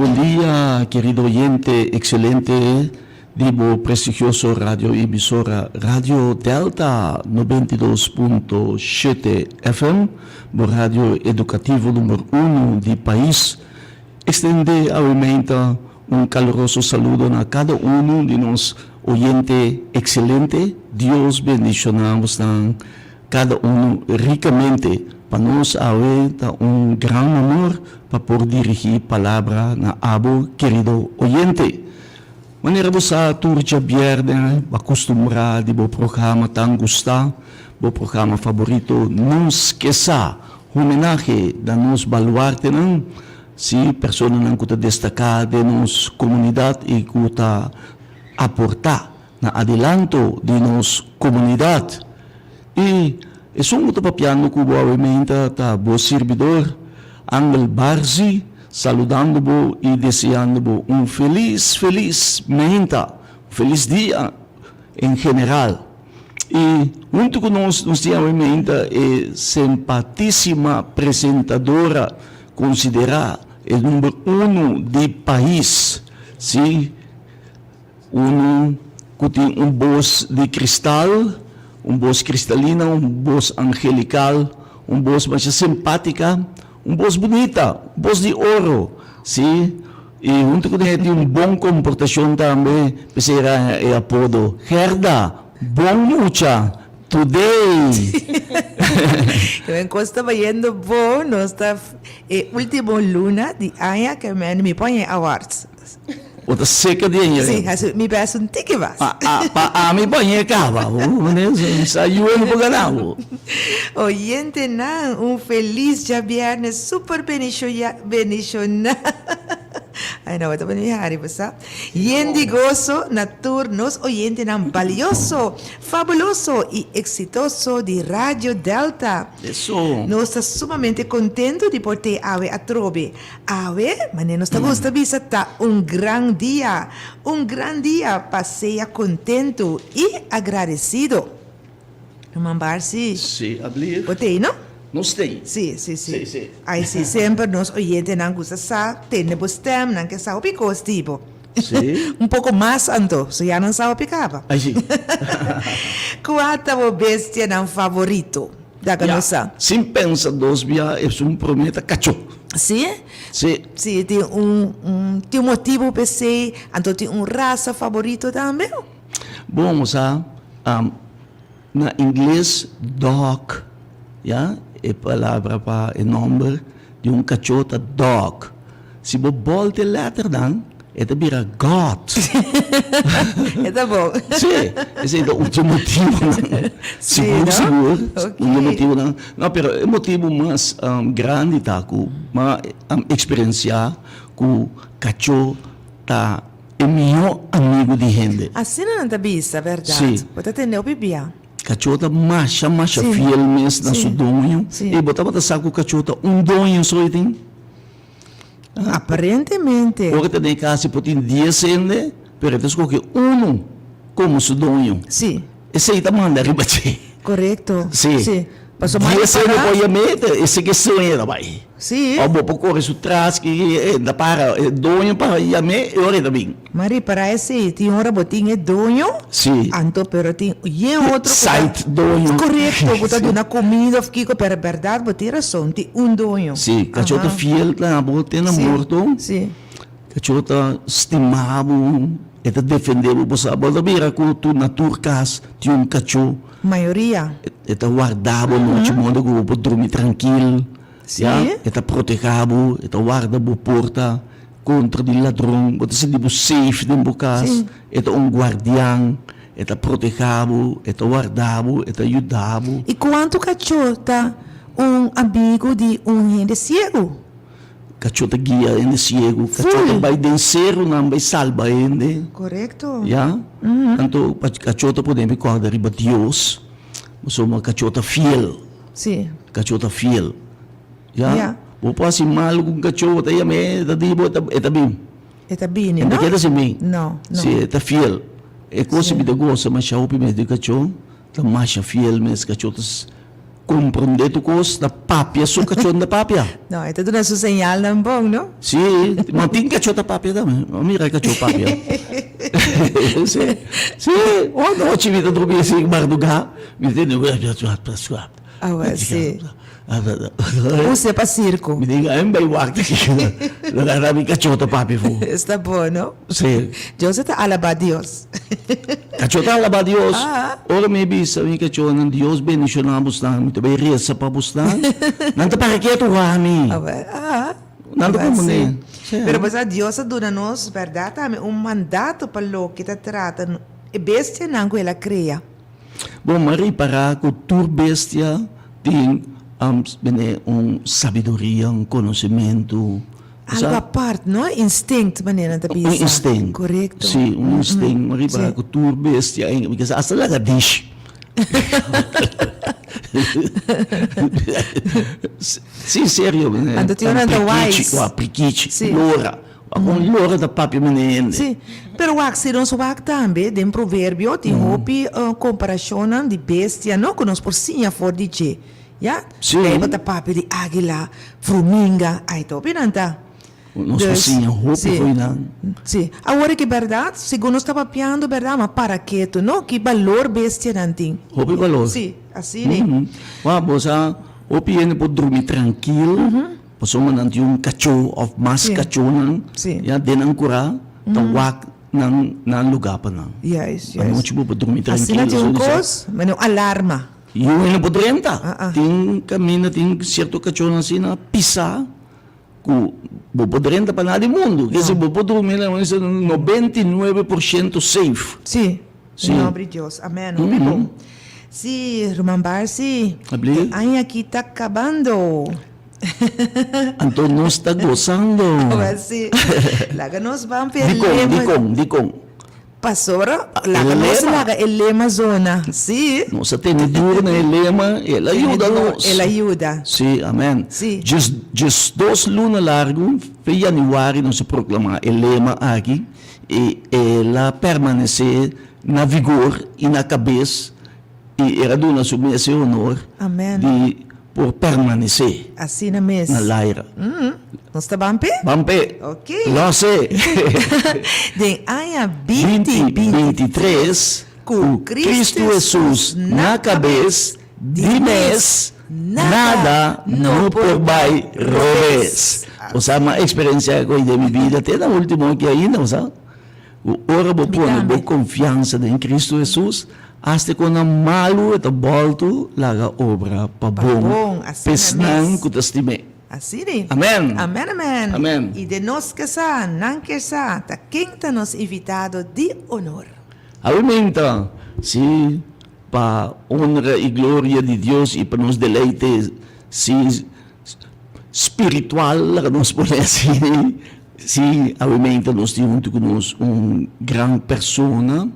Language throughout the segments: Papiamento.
bon dia, kerido oyente excelente di bo prestigioso radio emisora Radio Delta 92.7 FM, bo radio educativo number uno di pais. Extende awe meinta un caluroso saludo na cada uno di nos oyente excelente. Dios bendiciona bosnan cada uno ricamente. Pa nos awe ta un gran honor pa por dirigi palabra na abo kerido oyente. Manera bo sa tur djabièrnè bo a kustumbrá di bo programa tan gustá, bo programa faborito Nos Ke Sa, homenahe na nos baluartenan, sí, personanan ku ta destaká den nos komunidat i ku ta aportá na adelanto di nos komunidat. I esun ku ta papiando ku bo awe meinta ta bo sirbidor, Angel Barzi, saludando bo i deseando bo un felis, felis meinta, un felis dia en general. I huntu ku nos, nos tin awe meinta e simpatisima presentadora konsiderá e number uno di pais, sí, Unu ku tin un bos di kristal, un bos kristalina, un bos angelikal, un bos masha simpátika, un bos bunita, un bos di oro, sí, i huntu ku e tin un bon komportashon tambe, p'esei era haña e apodo Gerda, bon mucha, today! Kimen kos ta bayendo bon, nos ta e último luna di aña ke men mi pon e awards. Bo ta seca di aña. Sí, haci mi best un tiki mas. Pa, pa ami pa aña caba. Sa yuwe no por gana bo. Oyentenan, un feliz djabièrnè super bendiciona. Ay no, bo ta pone mi hari, bo sa. Yen di goso na tur nos oyentenan balioso, fabuloso y exitoso di Radio Delta. Eso. Nos ta sumamente contento di por te awe atrobe. Awe, manera nos ta gusta bisa, ta un gran dia, un gran dia pa sea kontentu i agradesido. Ruman Barsi, Sí, ablief. bo t'ei, no? Nos t'ei. Sí, sí, sí. Sí, sí. Ai, sí, semper nos oyentenan gusta sa tende bo stèm, nan ke sa hopi kos di bo. Sí. Un poko mas anto, so ya nan sa hopi kaba. Ai, sí. Kua ta bo bestianan favorito? Laga Ya, nos sa. sin pensa dos bia esun promé ta kachó. Sí? Sí. Sí, tin un, un, tin un motibu p'esei, anto tin un rasa faborito tambe? Bon, bo sa, na ingles dog, ya, e palabra pa e nòmber di un kachó ta dog. Si bo bòlta e lèternan, e ta bira God. E ta bon. Sí, esei ta un dje motibunan. Sí, Sigur, no? sigur. Ok. Un dje motibunan. No, pero e motibu mas grandi ta ku m'a eksperensiá ku kachó ta e mihó amigu di hende. Asina nan ta bisa, bèrdat? Sí. Bo ta tende hopi bia. Kachó ta masha, masha Sí. fiel mes na Sí. su doño. Sí. I bo tabata sa ku kachó ta un doño so e tin? Aparentemente. Ora ta den kas e por tin dies hende, pero e ta skohe unu komo su doño. Sí. Esei ta manda riba dje. Korekto. Sí. Sí. Pasobra Dies hende para. por yam'é, ta esei ke soña ta bai. Sí. Òf bo por kore su tras ki e ta para, e doño para yam'é e ora e ta bin. Ma ripará esei, tin ora bo tin e doño. Sí. Anto pero tin yen otro ku ta. Side doño. Korekto, ku ta duna komida òf kiko, pero bèrdat bo tin rason, tin un doño. Sí, kachó ta fiel na bo te na morto. Sí. Kachó ta stima bo, e ta defendé bo, bo sa, bo ta mira ku tur na tur kas tin un kachó. Mayoria. E ta warda bo nochi moda ku bo por drumi trankil. Sí. Ya, e ta protehá bo, e ta warda bo porta kontra di ladron, bo ta sinti bo safe den bo kas. Sí. E ta un guardian, e ta protehá bo, e ta warda bo, e ta yuda bo. I kuantu kachó ta un amigu di un hende siegu? Kachó ta guia hende siegu. Kachó ta bai den serunan bai salba hende. Korekto. Ya. Anto kachó ta pone mi kòrda riba Dios, pasobra kachó ta fiel. Sí. Kachó ta fiel. Ya. Ya. Bo por hasi malu ku un kachó, bo ta yam'é, e ta di bo, e ta bin. E ta bini, no? E ta keda sin bin. No, no. Sí, e ta fiel. E kos si mi ta gosa masha hopi mes di kachó, ta masha fiel mes. Kachó ta. komprondé tur kos, ta papia su kachó ta papia. No, e ta duna su señalnan bon, no? Sí, ma tin kachó ta papia tambe. Mi a mira e kachó papia. Sí, sí, un anochi mi ta drumi así mardugá, mi ta tende. Awa, sí. Use pa circo. Mi diga, en bay wak aki. Lo agarra mi kachó ta papia fu. Esta bon, no? Sí. Jose ta alaba Dios. Kachó ta alaba Dios. Ora mi bisa mi kachónan, Dios bendishoná bosnan, mi ta bay resa pa bosnan. Nan ta para ketu wak mi. Awa, ah. Nan ta komprendé. Sí. Pero bo sa Dios a duna nos, bèrdat, tambe un mandato pa loke ta trata e bestianan ku el a krea. Bo a ripará ku tur bestia tin un sabiduria, un konosementu. Algu apart, no? Instinct, manera nan ta bisa. Un instinct. Korekto. Sí, un instinct. Bo a ripará ku tur bestia, asta lagadish. Sí, serio. Anto tin un nan ta wise. Prikichi, lora. Un lora ta papia mene hende. Sí, pero wak si nos wak tambe den Proverbio tin hopi komparashonnan di bestia no ku nos por siña for di dje, ya. Sí. Beibel ta papia di águila, fruminga, ai ta hopi nan ta. Nos por siña hopi for di nan. Sí, awor ki bèrdat, segun nos ta papiando bèrdat, ma para ketu no, ki balor bestianan tin. Hopi balor. Sí, asina. Wak bo sa hopi hende por drumi trankil. Pasobra nan tin un kachó òf mas kachónan ya den nan kurá ta wak nan nan lugá pa nan. Anochi bo por drumi trankilo. Asina tin un kos, manera un alarma. Yu hende por drenta. Tin kaminda tin sierto kachónan asina pisá ku bo por drenta pa nada di mundu. Kese bo por drumi 99% safe. Sí. Den nomber di Dios. Amen. Hopi bon. Sí, ruman Barsi. E aña aki ta kabando. Anto nos ta gozando. Awel sí. Laga nos ban p'e Dikon, lema. dikon, dikon? Pasobra E laga nos lema. laga e lema zona. Sí. Nos a tene duro na e lema i el a Tene yuda duro, nos. el a yuda. Sí, amen. Sí. Djes, 12 luna largu, fe yanüari nos a proklamá e lema aki i el a permanesé na vigor i na kabes i el a duna su mes e honor Amen. di Por permanesé. Asina mes. Na laira. Nos ta ban p'e? Ban p'e. Ok. Lòs'e. Den aña binti 2023, ku Kristu Hesus na kabes, di mes nada no por bai robes. Bo sa mi a eksperensiá ku den mi bida te na último aki ainda, bo sa. Ku ora bo pone bo konfiansa den Kristu Hesus, asta ku nan malu e ta bòltu laga obra pa bon p'esnan ku ta stim'é. Amèn! Amèn amèn! I den nos ke sa, nan ke sa, ta ken ta nos invitado di onor. Awe menta, si, pa onra i gloria di Dios i pa nos deleite, si, spiritual, laga nos pone asina, si awemente nos tin huntu ku nos un gran persona,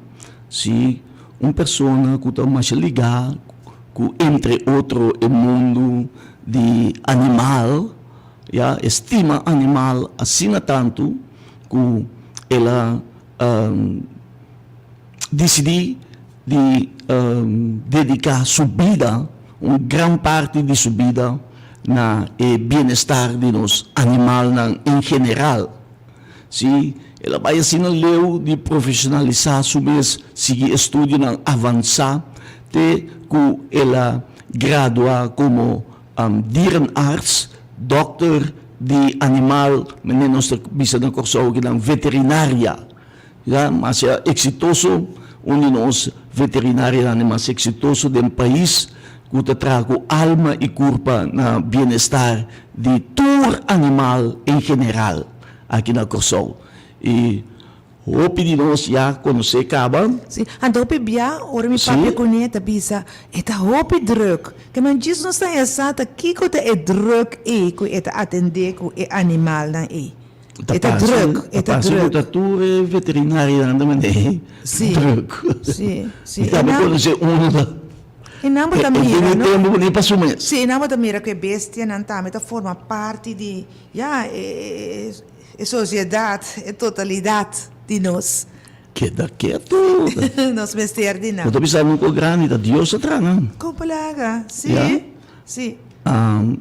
si, un persona ku ta masha ligá ku entre otro e mundu di animal, ya, e stima animal asina tantu ku el a disidí di dediká su bida, un gran parti di su bida, na e bienestar di nos animalnan en general. Sí, el a bai asina leu di profesionalisá su mes, sigui estudionan avansá te ku el a gradua komo dierenarts, dòkter di animal, manera nos ta bisa na Kòrsou kinan veterinaria. Ya mas ya exitoso, un di nos veterinarianan di mas exitoso den pais cu ta traha cu alma y curpa na bienestar di tur animal en general aki na Corsou. Y hopi di nos ya conoce caba. Si, anto hopi bia ora mi papia cune ta bisa e ta hopi druk. Ke man djis nos ta hesa ta kico ta e druk ey cu e ta atende cu e animalnan ey. E ta druk, e ta druk. Ta parse ku ta tur e veterinarionan ta manera druk. Si, si. Mi tambe konosé unu ta. E nan bo ta mira, no? E tene tempu ku ni pa su mes. Si, e nan bo ta mira ku e bestianan tambe ta forma parti di, ya, e sosiedat, e totalidat di nos. Keda ketu. Nos mester di nan. Bo ta bisa nunka grandi, ta Dios a traha nan. Kon palaga, si. Ya. Si.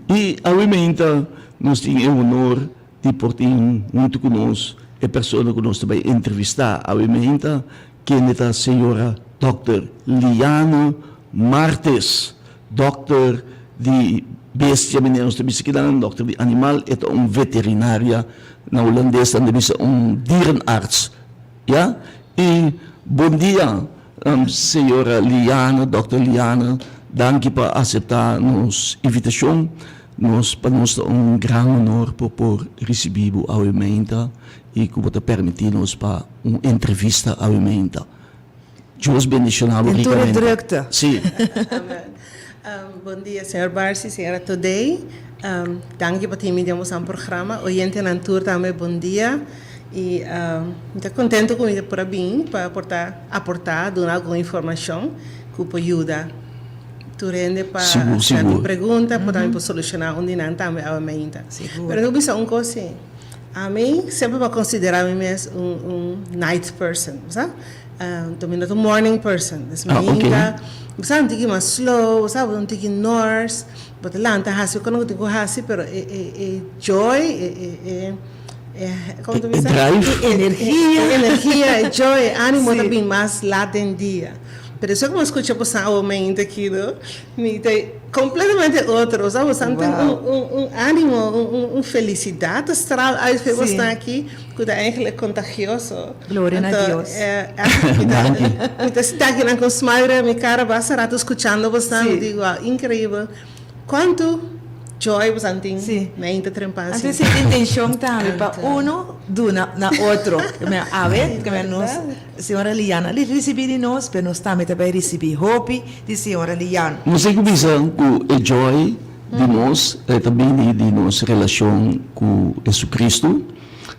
I awe meinta nos tin e honor di por tin huntu ku nos e persona ku nos ta bai entrevistá awe meinta, kende ta señora dòkter Liane Martes, dòkter di bestia manera nos ta bisa kinan, dòkter di animal, e ta un veterinaria, na hulandes nan ta bisa un dierenarts, ya. I bon dia Señora Liana, Dòkter Liana, danki pa aseptá nos invitashon. Nos, pa nos ta un gran honor por por risibí bo awe meinta i ku bo ta permití nos pa un entrevista awe meinta. Dios bendishoná bo Den tur e rikamente. drukte. Sí. Amen. Bon dia, señor Barsi, señora Todey. Danki pa tin mi den boso programa. Oyentenan tur tambe bon dia. I mi ta contento cu mi ta por a bin pa aporta, aporta, duna algun informacion cu por yuda tur hende pa Sigur, si nan tin sigur. pregunta por tambe por soluciona un di nan tambe awe mainta. Sigur. Pero mi por bisa un cos si, ami semper mi a considera mi mes un un night person, bo sa? Anto mi no ta un morning person. Dus Ah, ok. mainta, bo sa un tiki mas slow, bo sa, un tiki nors, bo ta lanta haci loke bo tin cu haci, pero e e e joy, e e e. E drive. E energia. E energia, e joy, e animo ta bin mas lat den dia. Pero eso ku mi a skucha boso awomente aki no, mi ta kompletamente otro. Osea boso tin un animo, un felisidat ta straal uit for boso aki ku ta eigenlijk kontagioso. Gloria na Dios. Danki. Mi ta sinta aki nan ku un smile riba mi kara basta rato skuchando boso, mi di wow, inkreibel. Kuantu joy bo san tin meinta trempa Anto asi? esei ta intencion tambe pa uno duna na otro. Awe keme nos señora Liana a ricibi di nos, pero nos tambe ta bay ricibi hopi di señora Liana. Nos tin ku bisa ku e joy di nos ta bini di nos relashon ku Jesucristo,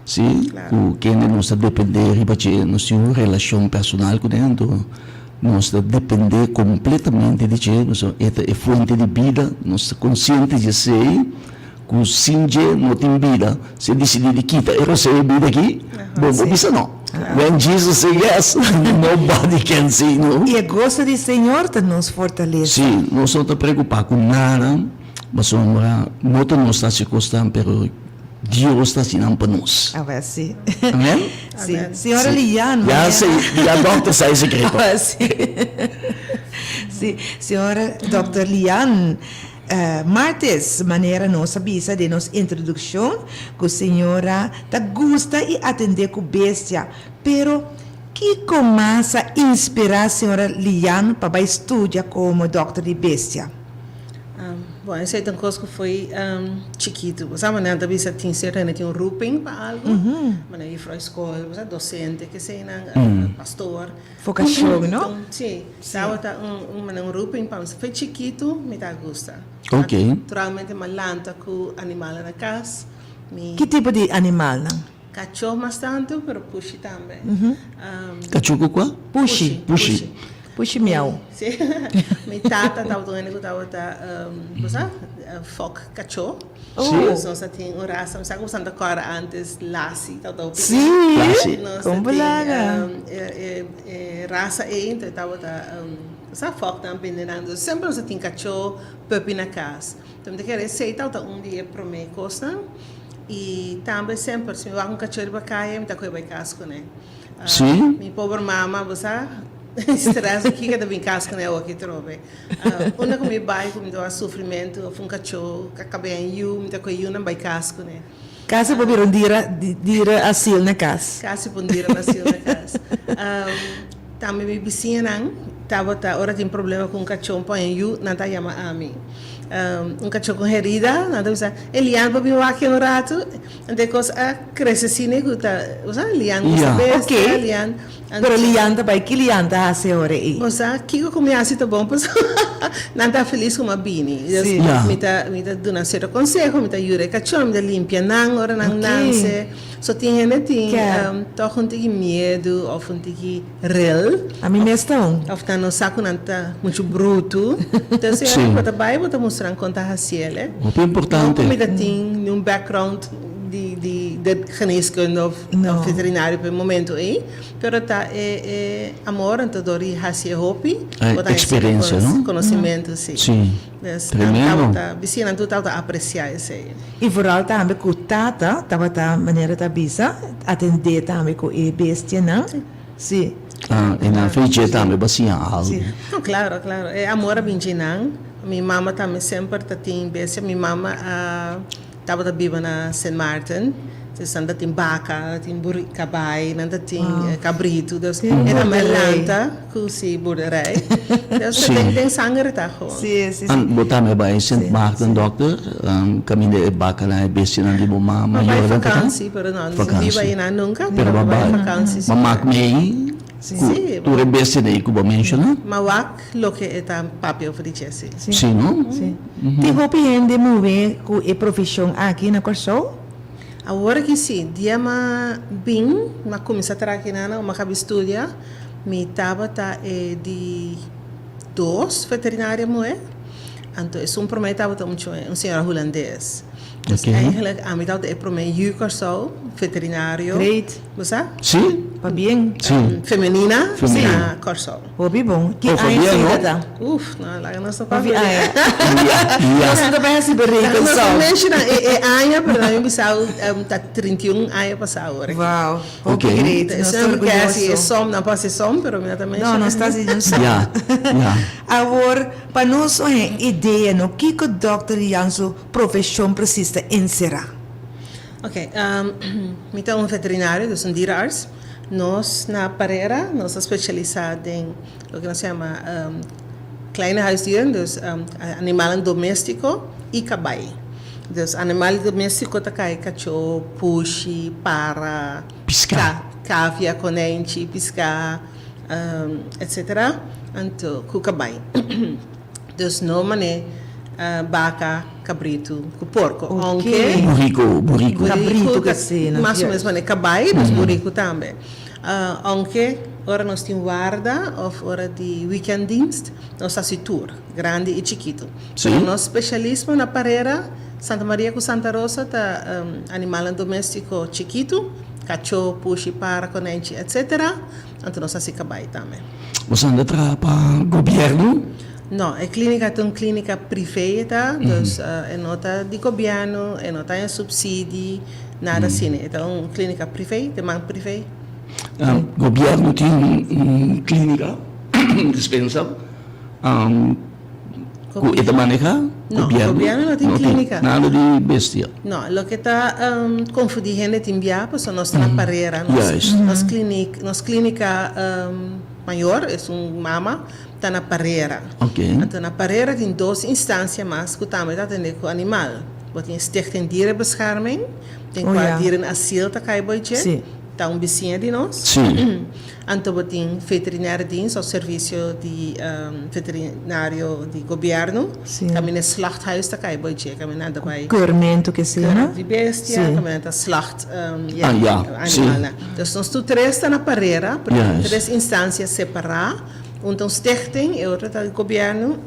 si, ku kende nos ta depende riba dje. Nos tin un relashon personal kuné, anto Nos ta dependé kompletamente di dje, pasobra e ta e fuente di bida. Nos ta konsiente di esei, ku sin dje no tin bida. Si e disidí di kita e rosé e bida akí, bo por bisa no. When Jesus say yes, nobody can say no. I e goso di Señor ta nos fortalesa. Sí, nos no ta preokupá ku nada, pasobra no ta nos ta hasi kosnan, pero Dios ta hasi nan pa nos. Awe si. Amen? Si. Señora Lian. Ya si, ya dokter sa e secreto. Awe si. Si, señora dokter Lian, Martes, manera nos a bisa den nos introduccion cu señora ta gusta y atende cu bestia, pero kico mas a inspira señora Lian pa bay studia como dokter di bestia? Bon, esei ta un kos ku foi chikitu. Bo sa manera nan ta bisa tin sierto hende tin un roeping pa algu. Manera jufrou skol, bo sa dosente, keseinan, pastor. Vokashon, no? Si, tabata un manera un roeping pa mi. Foi chikitu mi ta gusta. Ok. Naturalmente mi a lanta ku animalnan na kas. Mi. Ki tipo di animalnan? Kachó mas tantu, pero pushi tambe. Kachó ku kua? Pushi. Pushi. Pushi miau. Si. Mi tata tabata un hende ku tabata, bo sa, fòk kachó. Si. Nos a tin un rasa, mi sa ku Santa Cora antes Lassie tabata hopi. Si. Lassie. Kon bo laga? Nos a tin e rasa ei, enton e tabata, bo sa, fòk nan bende nan. Semper nos a tin kachó, puppy na kas. Enton mi ta kere esei tabata un di e promé kosnan. I tambe semper si mi wak un kachó riba kaya mi ta kohe bai kas kuné. Sí? Mi pober mama bo sa stress di kiko ta bin kas kuné awoki atrobe. Unda ku mi bai ku mi ta wak sufrimentu of un kachó ka kab'é un yu mi ta kohe yunan bai kas kuné. Kasi bo bira un dira dira asil na kas. Kasi bo un dira asil na kas. Tambe mi bisiñanan tabata ora tin problema ku un kachó un pon un yu nan ta yama ami. Un kachó ku herida, nan ta bisa, e Lian por bin wak un ratu? Anto e kos a krese asina ku ta, bo sa, Lian gusta bestia, Lian. Pero Lian ta bai, ki Lian ta hasi ora ei? Bo sa, kiko ku mi hasi ta bon pasobra nan ta felis ku mi a bini. Mi ta, mi ta duna sierto konseho, mi ta yuda e kachó, mi ta limpia nan ora nan nanse. So tin hende tin tòg un tiki miedu òf un tiki rel. Ami mes ta un. Òf nan no sa ku nan ta muchu brutu. Entonces si bo ta bai bo ta mustra nan kon ta hasiel. Hopi importante. No ku mi ta tin niun background di. di de geneeskunde of No. veterinario pa e momento ei, pero ta e e amor anto dor di hasi e hopi, E bo ta haña experiencia, no? conocimento, si. Si. Dus nan Tremendo. tabata, bisinan tur tabata aprecia esei. I vooral tambe ku tata tabata manera ta bisa atendé tambe ku e bestianan. Si. Ah, e nan fecha tambe bo a siña algu. Si. No, claro, claro. E amor a bin dje nan. Mi mama tambe semper ta tin bestia. Mi mama a tabata biba na Sint Maarten. Dus nan ta tin baka, tin buri, kabai, nan ta tin kabritu. Dus e tambe a lanta ku si boerderij. Dus Si. den den sanger ta gewoon. Si, si, si. An bo tambe bai Sint Maarten, dokter? Kaminda e bakanan, e bestianan di bo mama Ma bai Jordan ta ta? vakansi, pero no, no biba einan nunka, Pero pero bo ma bai bai. vakansi si. Ma mak mei Si. ku Si. tur e bestianan ei ku bo menshoná? Ma wak loke e ta papia over di dje, si. Si. Si, no? Si. Tin hopi hende muhé ku e profeshon aki na Kòrsou? Awor aki si, dia m'a bin, m'a kuminsá traha akinan, m'a kabi studia, mi tabata e di dos veterinaria muhé. Anto esun promé tabata un chon, un señora hulandes. Dus Oké. eigenlijk ami tabata e promé yu Kòrsou, veterinario. Great. Bo sa? Si. Pabien. Si. Femenina Femenina. na Kòrsou. Hopi bon. Ki Oh, aña pabien, esei no? ta ta? Uf, no, laga nos no Hopi papia di aña. Ja, ja. Nos no ta bai hasi berekens Laga nos no so. menshoná e e aña, pero nan mi bisa ta 31 aña pasá awor aki. Wow. Hopi Oké. great. Nos ta Esnan ku ke hasi e orguyoso. som, nan por hasi e som, pero mi no ta No, menshoná. nos ta hasi un som. Ja, ja. Awor, pa nos un idea no kiko Dòkter Jan su profeshon presis ta enserá. Ok, mi ta un veterinario, dus un dierenarts. Nos na Parera nos ta specialisá den loke nos yama kleine huisdieren, dus animalnan doméstiko i kabai. Dus animal doméstiko ta kai kachó, pushi, para, Piská. kavia, konènchi, piská. Etcetera anto ku kabai dus no mane baka kabritu ku porko ounke Buriku buriku Kabritu ke si na mas o menos mane kabai dus buriku tambe ounke ora nos tin warda of ora di weekenddienst nos ta hasi tur grandi i chikitu pero nos spesialismo na Parera Santa Maria ku Santa Rosa ta animalnan domestiko chikitu kachó pushi para konènchi etcetera. Anto nos hasi kabai tambe. Boso anda traha pa gobièrnu? No, e klínika ta un klínika privé e ta, dus e no ta di gobièrnu, e no ta haña supsidi, nada asina. E ta un klínika privé, di man privé. Gobièrnu tin un klínika, dispensa, Ku e ta maneha? No, gobierno no tin klínika. Nada di bestia. No, loke ta konfundí hende tin bia pasobra nos ta na Parera. Nos klinik, nos klínika mayor, esun mama, ta na Parera. Anto na Parera tin dos instansia mas ku tambe ta atendé ku animal. Bo tin Stichting Dierenbescherming, den kua dierenasiel ta kai bo dje, ta un bisiña di nos. Anto bo tin veterinaire dienst of servicio di veterinario di gobierno. Sí. Caminda slachthuis ta cay boy dje, caminda nan ta bay. Keurmento ke si, no? Keurmento di bestia, Sí. caminda nan ta slacht Ah, ja, sí. animalnan. Dus nos tur tres ta na Parera, pero Juist. tres instancia separa. Un ta un stichting, e otro ta di gobierno,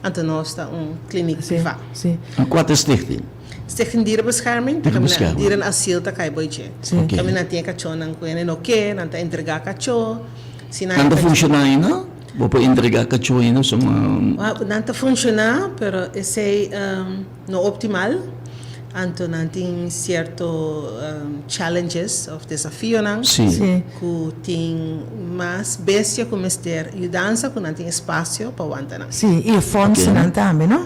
anto nos ta un kliniek Sí, priva. sí. En cua ta e stichting? Stichting Dierenbescherming, Dierenbescherming. Dierenasiel ta kai boy dje. Sí. Ok. Tambe nan tin e kachónan ku hende no ke, nan ta entregá kachó. Si nan Nan ta kachó- funshoná ainda? Bo por entregá kachó ainda suma? Wou, nan ta funshoná, pero esei no optimal. Anto nan tin sierto challenges òf desafionan Sí. Sí. ku tin mas bestia ku mester yudansa ku nan tin espasio pa wanta nan. Sí, i e fondsennan tambe, no?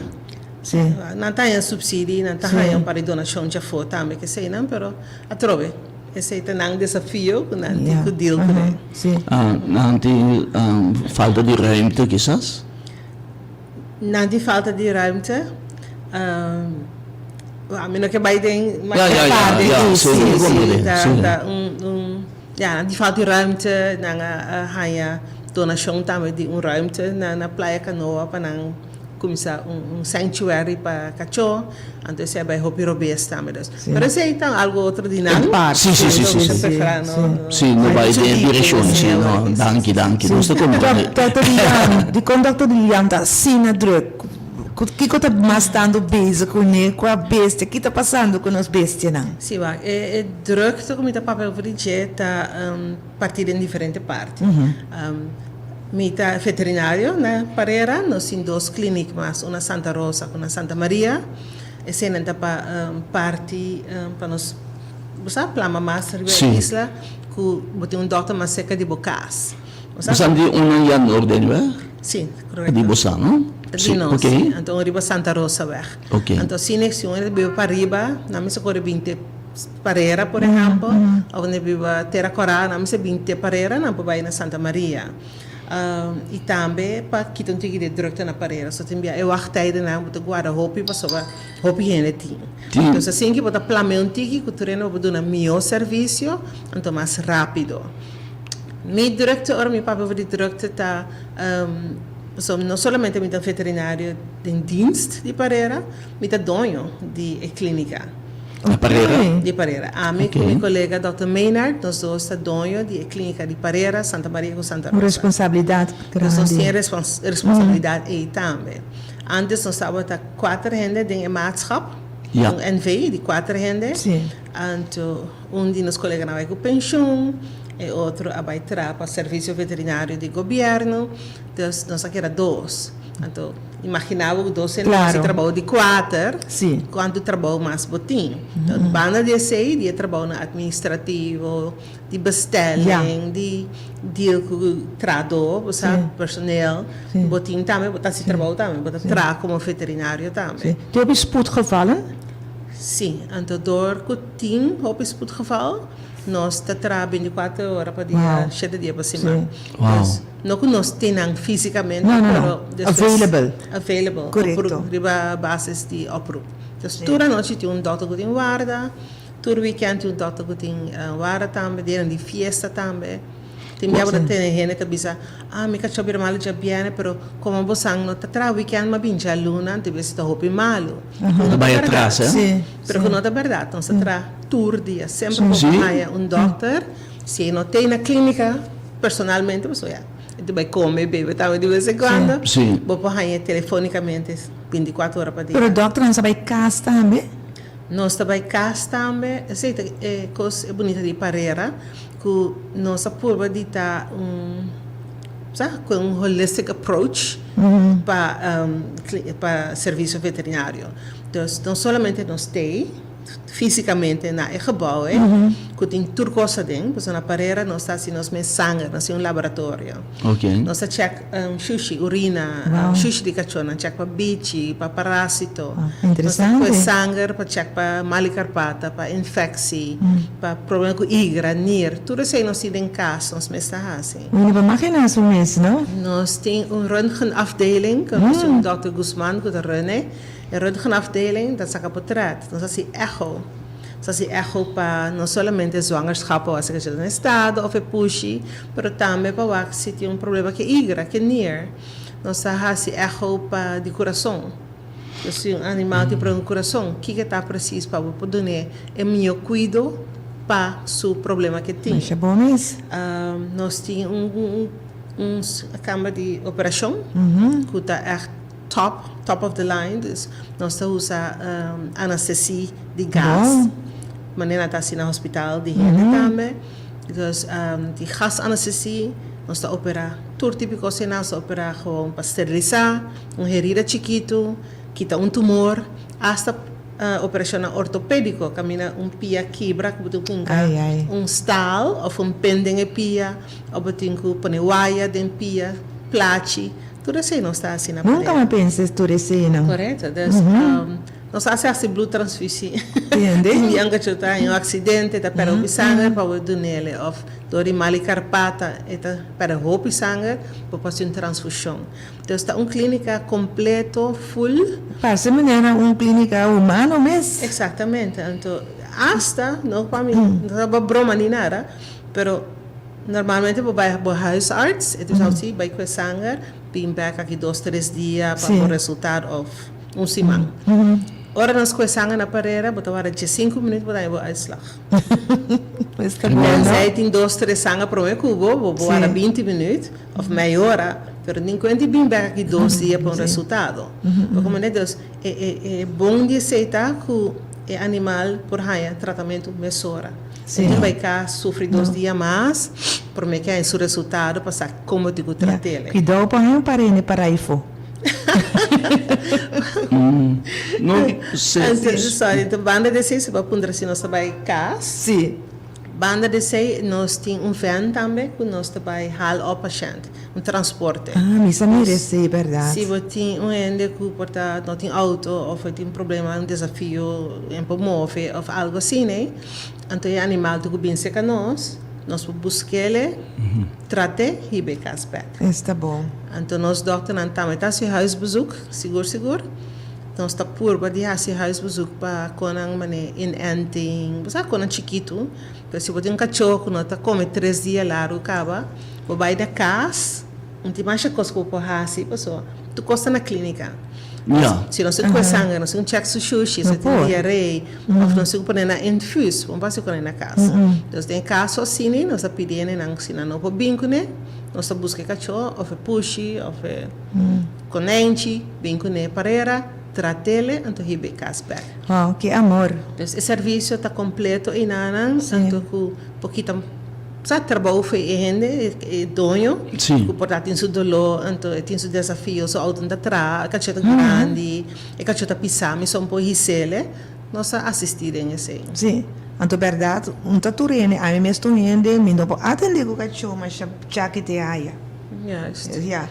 Sí. Nan ta haña subsidi, nan ta haña un par di donashon djafó tambe keseinan, pero atrobe esei ta nan desafio ku nan tin ku deal kuné. Sí. Nan tin falta di ruimte kisas? Nan tin falta di ruimte. Ami no ke bai den Ja, ja, ja, ja, sí, sí, sí, ta, sí. ta un, un, ja, nan tin falta di ruimte, nan a haña donashon tambe di un ruimte na na Playa Canoa pa nan Kuminsá un un sanctuary pa kachó, anto esei a bai hopi robes tambe dus. Pero esei ta algo otro di nan. Sí, sí, sí, sí, sí. Sí, no bai den e direkshon, sí, no, danki, danki, nos ta komprende. Dòkter Lilian, dikon dòkter Lilian ta asina drùk? Kiko ta mas tantu bezig kuné? Kua bestia? Ki ta pasando ku nos bestianan? Sí, wak, e drukte ku mi ta papia over di dje ta partí den diferente parti. Mi ta veterinario na Parera, nos tin dos klinik mas, un na Santa Rosa ku na Santa Maria. Eseinan ta pa parti pa nos, bo sa, plama mas riba e isla ku bo tin un dòkter mas serka di bo kas. Bo sa di un nan ya Noordenweg? Sí, korekto. Di bo sa, no? Di nos, sí. Anto un riba Santa Rosaweg. Ok. Anto asina si un hende biba pariba, nan mester kore bin te Parera, por ehèmpel, òf un hende biba Tera Kòrá, nan mester bin te Parera, nan por bai na Santa Maria. I tambe pa kita un tiki di e drukte na Parera. So tin bia e wachttijdennan bo ta guarda hopi pasobra hopi hende tin. Entonces asin ki bo ta plamea un tiki ku tur hende bo por duna mihó servisio, anto mas rápido. Mi drukte, ora mi papia over di drukte ta, pasobra no solamente mi ta veterinario den dienst di Parera, mi ta doño di e klínika. Di Parera? Di Parera. Ami ku mi kolega dòkter Maynard, nos dos ta doño di e klínika di Parera, Santa Maria ku Santa Un Rosa. responsabilidat Dus nos grandi. tin e responsabilidat ei tambe. Antes nos tabata kuater hende den e maatschap, Ja. un NV di kuater hende. Sí. Anto un di nos koleganan a bai ku penshun, e otro a bai traha pa servisio veterinario di gobièrnu, dus nos a keda dos. Anto imaginá bo ku dos hende hasi trabou di kuater, kuantu trabou mas bo tin. Banda di esei, di e trabounan administrativo, di bestelling, di deal ku trahadó, bo sa, personeel, bo tin tambe, bo ta hasi trabou tambe, bo ta traha komo veterinario tambe. Tin hopi spoedgevallen? Sí, anto dor ku tin hopi spoedgeval, nos ta traha bintikuater ora pa dia, shete dia pa siman. Dus, no ku nos tin nan físikamente, pero despues Available. Available. Korekto. Oproep, riba basis di oproep. Dus tur anochi tin un dòkter ku tin warda, tur wikènt tin un dòkter ku tin warda tambe, dianan di fiesta tambe. Tin bia bo ta tene hende ta bisa, ah mi kachó bira malu djabièrnè, pero komo bo san no ta traha wikènt ma bin djaluna, anto bes ta hopi malu. Bo ta bai atras, eh? Sí. Pero ku no ta bèrdat, nos ta traha tur dia. Semper bo por haña un dòkter, si e no t'ei na klínika personalmente, pasobra ya e ta bai kome, bebe tambe di bes en kuando, bo por hañ'e telefónikamente bintikuater ora pa dia. Pero dòkternan sa bai kas tambe? Nos ta bai kas tambe. Esei ta e kos e bunita di Parera. Ku nos a purba di ta un sa ku un holistic approach pa pa servisio veterinario. Dus no solamente nos t'ei físikamente na e gebou ei ku tin tur kos aden, pasobra na Parera nos ta hasi nos mes sanger, nos tin un laboratorio. Nos ta chèk shushi, urina, shushi di kachónan, chèk pa bichi, pa parásito. Nos ta kue sanger pa chèk pa mal di karpata, pa infèksi. Pa problema ku igra, nir, tur esei nos tin den kas, nos mes ta hasi. Bueno, pa makina su mes, no? Nos tin un röntgenafdeling, ku nos tin un dòkter Guzman ku ta run e. E röntgenafdeling ta saka potret. Nos hasi echo. Nos hasi echo pa no solamente zwangerschap òf asina kashita na estado òf e pushi, pero tambe pa wak si tin un problema ku e igra, ku e nir. Nos ta hasi echo pa di kurason. Si un animal tin problema ku kurason, kiko ta presis pa bo por dun'é e mihó kuido pa su problema ke tin? Masha bon mes. Nos tin un un kamber di operashon ku ta ègt top, top of the line. Dus nos ta usa anestesi di gas, manera nan ta hasi na hospital di hende tambe. Dus di gasanestesi nos ta operá tur tipo di kos ei. Nos ta operá gewoon pa sterilisá. Un herida chikitu, kita un tumor, asta operashonnan ortopédiko, kaminda un pia kibra ku bo tin ku hinka un staal òf un pen den e pia, òf bo tin ku pone waya den pia, plachi, tur esei nos ta hasi na Nunka Parera. mi a pensa tur eseinan. Korekto, dus nos ta hasi hasi bloedtransfusie. Tin bianca cu ta haña un aksidente, ta pèrdè hopi sanger pa bo dunele òf dor di mal di karpata e ta pèrdè hopi sanger, bo por hasi un transfushon. Entonces ta un clínica completo, full. Parse manera un clínica humano mes. Exactamente, anto hasta, no pa mi, no ta pa broma ni nada, pero normalmente bo bai bo huisarts, e ta bisa si bai cu e sanger, bin bek aki dos tres dia pa bo resultado of un siman. Ora nos cu e sanger na parera, bo ta warda diescinco minuut bo ta haña bo uitslag. Pues ta bueno. Tenzij tin dos tres sanger prome cu bo, bo bo warda binti minuut. Of mei ora. Pero nin kuenta i bin bek aki dos dia pa un resultado. Bo komprende? Dus e e e bon di esei ta ku e animal por haña tratamentu mesora. E tin bai kas sufri dos dia mas promé ke haña su resultado pa sa komo tin ku trat'el. Kuidou pa haña un parende para aifó. No se. Sorry, banda di esei si bo a puntra si nos ta bai kas. Si. Banda di esei nos tin un vèn tambe ku nos ta bai haal òp pashènt, un transporte. Ah, mi sa mira esei, bèrdat. Si bo tin un hende ku por ta no tin outo òf e tin problema, un desafio en por move òf algu asina, anto e animal tin ku bin serka nos, nos por busk'el, trat'é, hib'é kas bèk. Esta bon. Anto nos dòkternan tambe ta hasi huisbezoek, sigur sigur. Nos ta purba di hasi huisbezoek pa konan mane inenting, bo sa konan chikitu, pero si bo tin un kachó ku no ta kome tres dia largu kaba, bo bai na kas, no tin masha kos ku bo por hasi pasobra tur kos ta na klínika. Ja. Si nos tin kue sanger, nos tin ku chèk su shushi, si tin diaré, òf nos tin ku pone na infus, bo no por hasi kuné na kas. Entonces den e kaso asina nos ta pidi hendenan si nan no por bin kuné, nos ta buska e kachó òf e pushi òf e. Konènchi, bin kuné parera, trat'ele, anto hib'é kas bèk. Wow, ki amor! Dus e servisio ta kompleto einanan, anto ku pokito sa trabou fo'i e hende, e doño, ku por ta tin su doló, anto e tin su desafio, su outo no ta traha, e kachó ta grandi, e kachó ta pisá, mi son por his'ele, nos a asistí den esei. Sí, anto bèrdat, un ta tur hende, ami mes ta un hende, mi no por atendé ku kachó masha chaki te haya. Juist. Ja.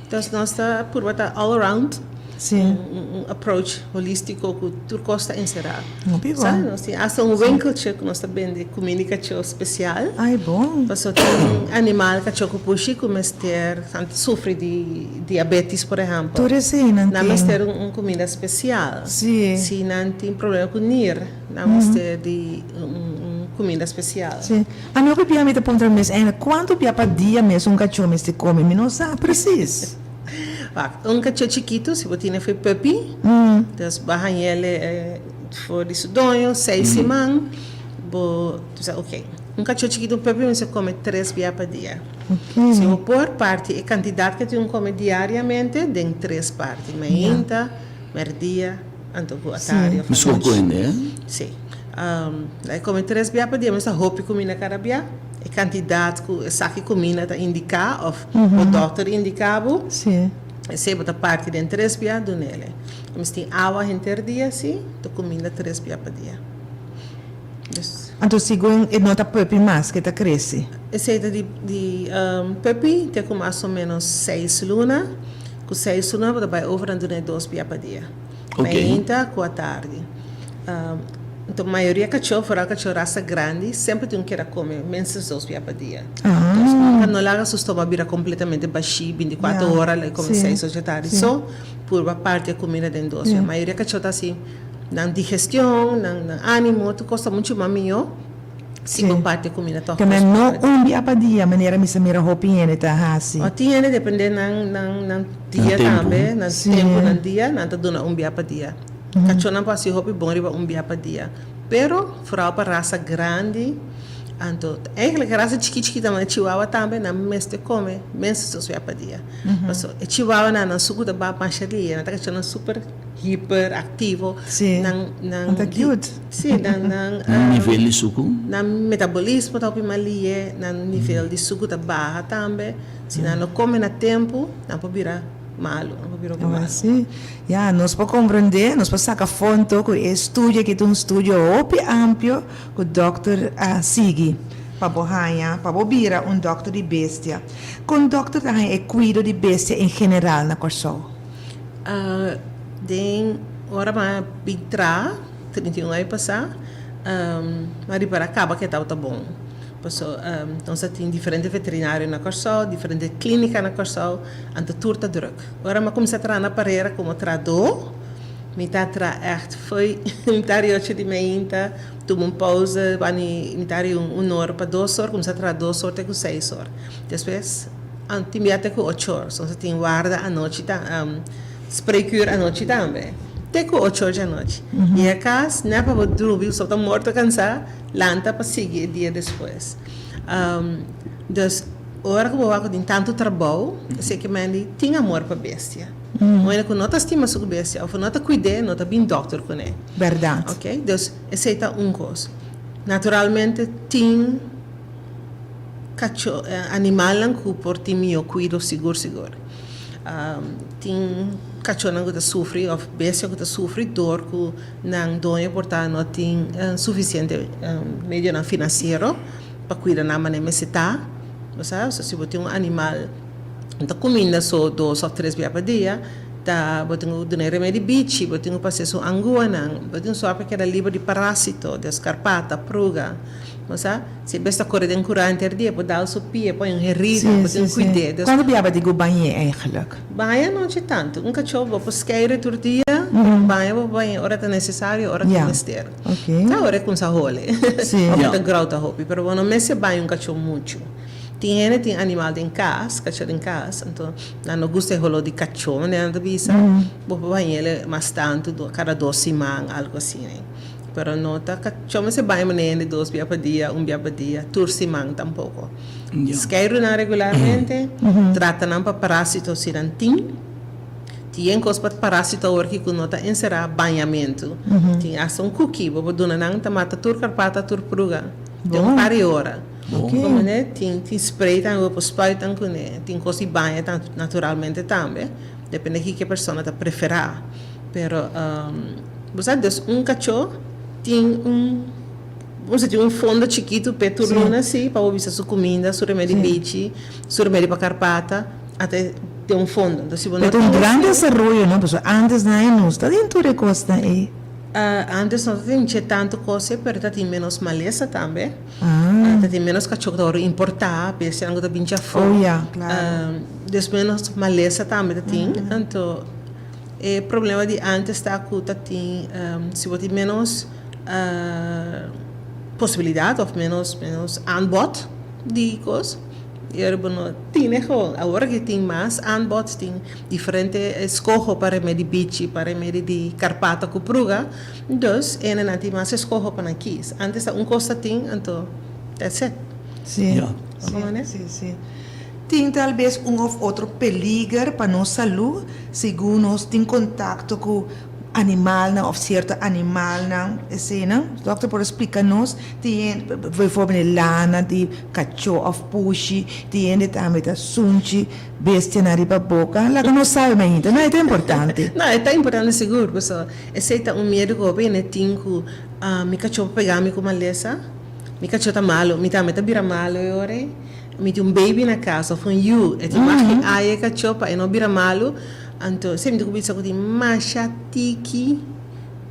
Dus nos ta purba ta all around. Sí. Un approach holistico cu tur cos ta encerá. Hopi bon. Sa, nos tin hasta un winkeltje cu nos ta bende cuminda di cacho special. Ay, bon. Pasobra tin animal cacho cu pushi cu mester ta sufri di diabetes, por ehempel. Tur eseinan tin. Nan mester un cuminda special. Sí. Si nan tin problema cu nir, nan mester di un cuminda special. Sí. Ami hopi bia mi ta puntra mi mes eindelijk kuantu bia pa dia mes un kachó mester kome, mi no sa presis. Wak, un kachó chikitu si bo tine fo'i puppy, dus bo a hañ'el for di su doño seis siman, bo ta bisa ok, un kachó chikitu un puppy mester kome tres bia pa dia. Si bo por parti e kantidat ke tin un kome diariamente den tres parti, mainta, merdia anto ku atardi òf anochi. Sí. E kome tres bia pa dia, mester hopi kuminda kada bia. E kantidat ku esaki kuminda ta indiká òf bo dòkter indiká bo, esei bo ta parti den tres bia dun'el. Mester tin awa henter dia sí, ta kuminda tres bia pa dia. Dus. Anto segun e no ta puppy mas ke ta krese? Esei ta di di puppy te ku mas o ménos seis luna. Ku seis luna bo ta bai over na dun'e dos bia pa dia. Mainta ku atardi. Enton mayoria kachó, foral kachó rasa grandi, semper tin un keda kome minstens dos bia pa dia. Entonces nunka no laga su stoma bira kompletamente bashí bintikuater ora, lo e kome seis ocho tardi. So purba parti e kumida den dos bia. Mayoria kachó ta hasi nan digestion, nan animo, tur kos ta muchu mas mihó. Si bo parti e kumida tòg Te men no un bia pa dia manera mi sa mira hopi hende ta hasi. O tin hende depende nan nan nan dia tambe, nan tempu, nan dia, nan ta duna un bia pa dia. Kachónan por hasi hopi bon riba un bia pa dia. Pero foral pa rasa grandi, anto eigenlijk rasa chiki chiki tambe, chihuahua tambe nan mester kome minstens dos bia pa dia. Pasobra e chihuahuanan nan suku ta ba masha dia, nan ta kachónan super. Hiper activo. Sí. Nan nan Nan ta cute. Sí, nan nan Nan nivel di suku. Nan metabolismo ta hopi malie, nan nivel di suku ta baha tambe. Si nan no come na tempu, nan por bira malu, nan por bira hopi malu. Sí. Ya, nos por comprende, nos por saca fonto cu e studio aki ta un studio hopi amplio cu dokter a sigui pa bo haña, pa bo bira un dokter di bestia. Con dokter ta haña e cuido di bestia en general na Kòrsou? Den ora mi a bin traha, 31 aña pasá, mi a ripará kaba ke tabata bon. Paso nos a tin diferente veterinario na Kòrsou, diferente klínika na Kòrsou, anto tur ta drùk. Ora mi a kuminsá traha na Parera komo trahadó, mi ta traha ègt fo'i mitar di ocho di mainta, tuma un pouze, bani mitar di un ora pa dos or, kuminsá traha dos or te ku seis or. Despues. Tin bia te ku ocho or. Nos a tin warda anochi ta spreekuur anochi tambe. Te ku ocho or djanochi. Yega kas, nèt pa bo drumi, bo ta morto kansá, lanta pa sigui e dia despues. Dus, Ora ku bo wak ku tin tantu trabou, esei ke men di tin amor pa bestia. Un hende ku no ta stima su bestia òf no ta kuid'é, no ta bin dòkter kuné. Bèrdat. Oke, dus esei ta un kos. Naturalmente tin kachó, animalnan ku por tin mihó kuido sigur sigur. Tin kachónan ku ta sufri òf bestia ku ta sufri dor ku nan doño por ta no tin sufisiente medionan finansiero pa kuida nan manera mester ta. Bo sa, so si bo tin un animal no ta kuminda so dos òf tres bia pa dia, ta bo tin ku duna e remedi bichi, bo tin ku pasa su anguanan, bo tin ku sòru pa e keda liber di parásito, di skarpata, pruga. Bo sa, si e bes ta kore den kura henter dia, bo dal su pia, poi un herida, bo tin ku kuid'é. Dus. Kuantu bia bo tin ku bañ'é eigenlijk? Baña no dje tantu. Un kachó bo por skeire tur dia, pero baña bo por bañ'é ora ta nesesario, ora ku mester. Ta ora e kumsa hole, òf e ta grou ta hopi, pero bo no mester baña un kachó muchu. Tin hende tin animal den kas, kachó den kas, anto nan no gusta e holó di kachó, manera nan ta bisa, bo por bañ'é mas tantu, kada dos siman, algu asina. Pero no ta kachó mester baña manera hende dos bia pa dia, un bia pa dia, tur siman tampoko. Skeiru nan regularmente, trata nan pa parásito si nan tin. Tin kos pa parásito awor ki ku no ta enserá bañamentu. Tin asta un kuki bo por duna nan ta mata tur karpata, tur pruga den un par di ora. Komo ne tin tin spray tambe bo por spuit nan kuné. Tin kos di baña naturalmente tambe, depende kiko e persona ta preferá. Pero bo sa dus un kachó tin un bo sa tin un fondo chikitu p'e tur luna si pa bo bisa su kuminda, su remedi bichi, su remedi pa karpata. Ata e den un fondo. Entonces si bo no Pero ta un tin gran esei. desaroyo no, pasobra antes nan e no sta den tur e kosnan ei. Antes no ta tin che tantu kos ei, pero ta tin menos malesa tambe. Ah. Ta tin menos kachó ku ta wòrdu importá, bestianan ku ta bin djafó. Oh ya, klaro. Dus menos malesa tambe ta tin. Anto e problema di antes ta ku ta tin, si bo tin menos posibilidat òf menos menos aanbod di kos. I ora bo no tine gewoon. Awor aki tin mas aanbod, tin diferente eskoho pa remedi bichi, pa remedi di karpata ku pruga. Dus enenan tin mas eskoho pa nan kis. Antes ta un kos ta tin, anto that's it. Sí, Ja. sí, sí, sí. Tin tal bes un of otro peliger pa nos salú segun nos tin kontakto ku animalnan of sierto animalnan, eseinan? Dòkter por a splika nos? Tin hende, bijvoorbeeld e lana di kachó òf pushi, tin hende tambe ta sunchi bestianan riba boka. Laga nos sabi mainta, no? E ta importante. No, e ta importante sigur, pasobra esei ta un miedu ku hopi hende tin ku mi kachó por pega mi ku malesa, mi kachó ta malu, mi tambe ta bira malu e ora ei, mi tin un baby na kas òf un yu, e tin mag di aya e kachó pa e no bira malu, anto esei mi tin ku bisa ku tin masha tiki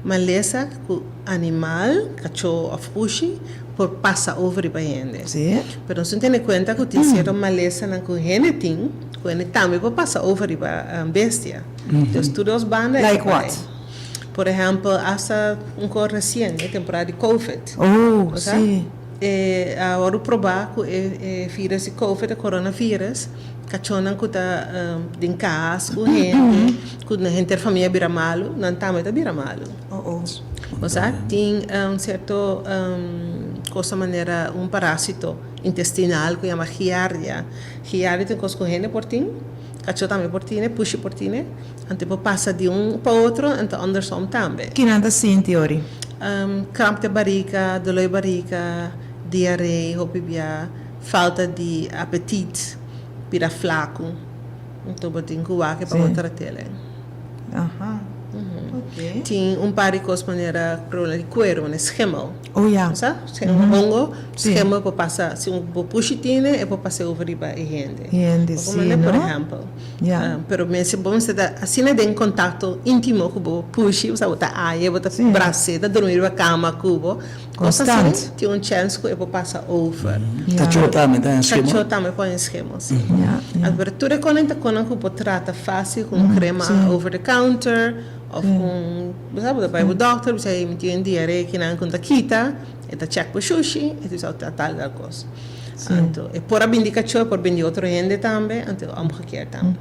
malesa ku animal, kachó òf pushi, por pasa over riba hende. Sí. Pero nos tin tene kuenta ku tin sierto malesanan ku hende tin, ku hende tambe por pasa over riba bestia. Dus tur dos banda e ta Like por ei. what? Por ehèmpel, asta un kos resien, e temporada di covid. Oh, Bo sa? sí. E a wòrdu probá ku e e vírus di covid, e coronavirus, kachónan ku ta den kas ku hende, ku nan henter famia bira malu, nan tambe ta bira malu. Oh, oh. Bo sa, tin un sierto cosa manera un parásito intestinal ku yama giardia. Giardia ta un kos ku hende por tin, kachó tambe por tine, pushi por tine. Anto e por pasa di un pa otro, anto andersom tambe. Ki nan ta sinti ori? Kramp den barika, doló di barika, diaree, hopi bia, falta di apetit, bira flaku. Anto bo tin ku wak pa bo trat'el. Aha, ok. Tin un par di kos manera problema di kueru, manera schimmel. Oh ya. Bo sa? Un hongo, schimmel por pasa, si un bo pushi tine e por pasa over riba e hende. Hende, si, no? Por ehempel. Ya. Pero mester bo mester ta asina den contacto intimo cu bo pushi, osea bo ta aye, bo ta bras'é, ta dormi riba cama cu bo. Cos asina Constant. tin un chance cu e por pasa over. Ya. Cacho tambe ta en schema. Cacho tambe por en schema, si. Ya, ya. Pero tur e conan ta conan cu bo trata facil cu un crema over the counter of cu un, bo sa, bo ta bay bo doctor, bo bisa mi tin un diaree kinan cu no ta kita, e ta check bo shushi, e ta bisa ta tal tal cos. Anto e por a bini di kachó, e por bini di otro hende tambe, anto omgekeerd tambe.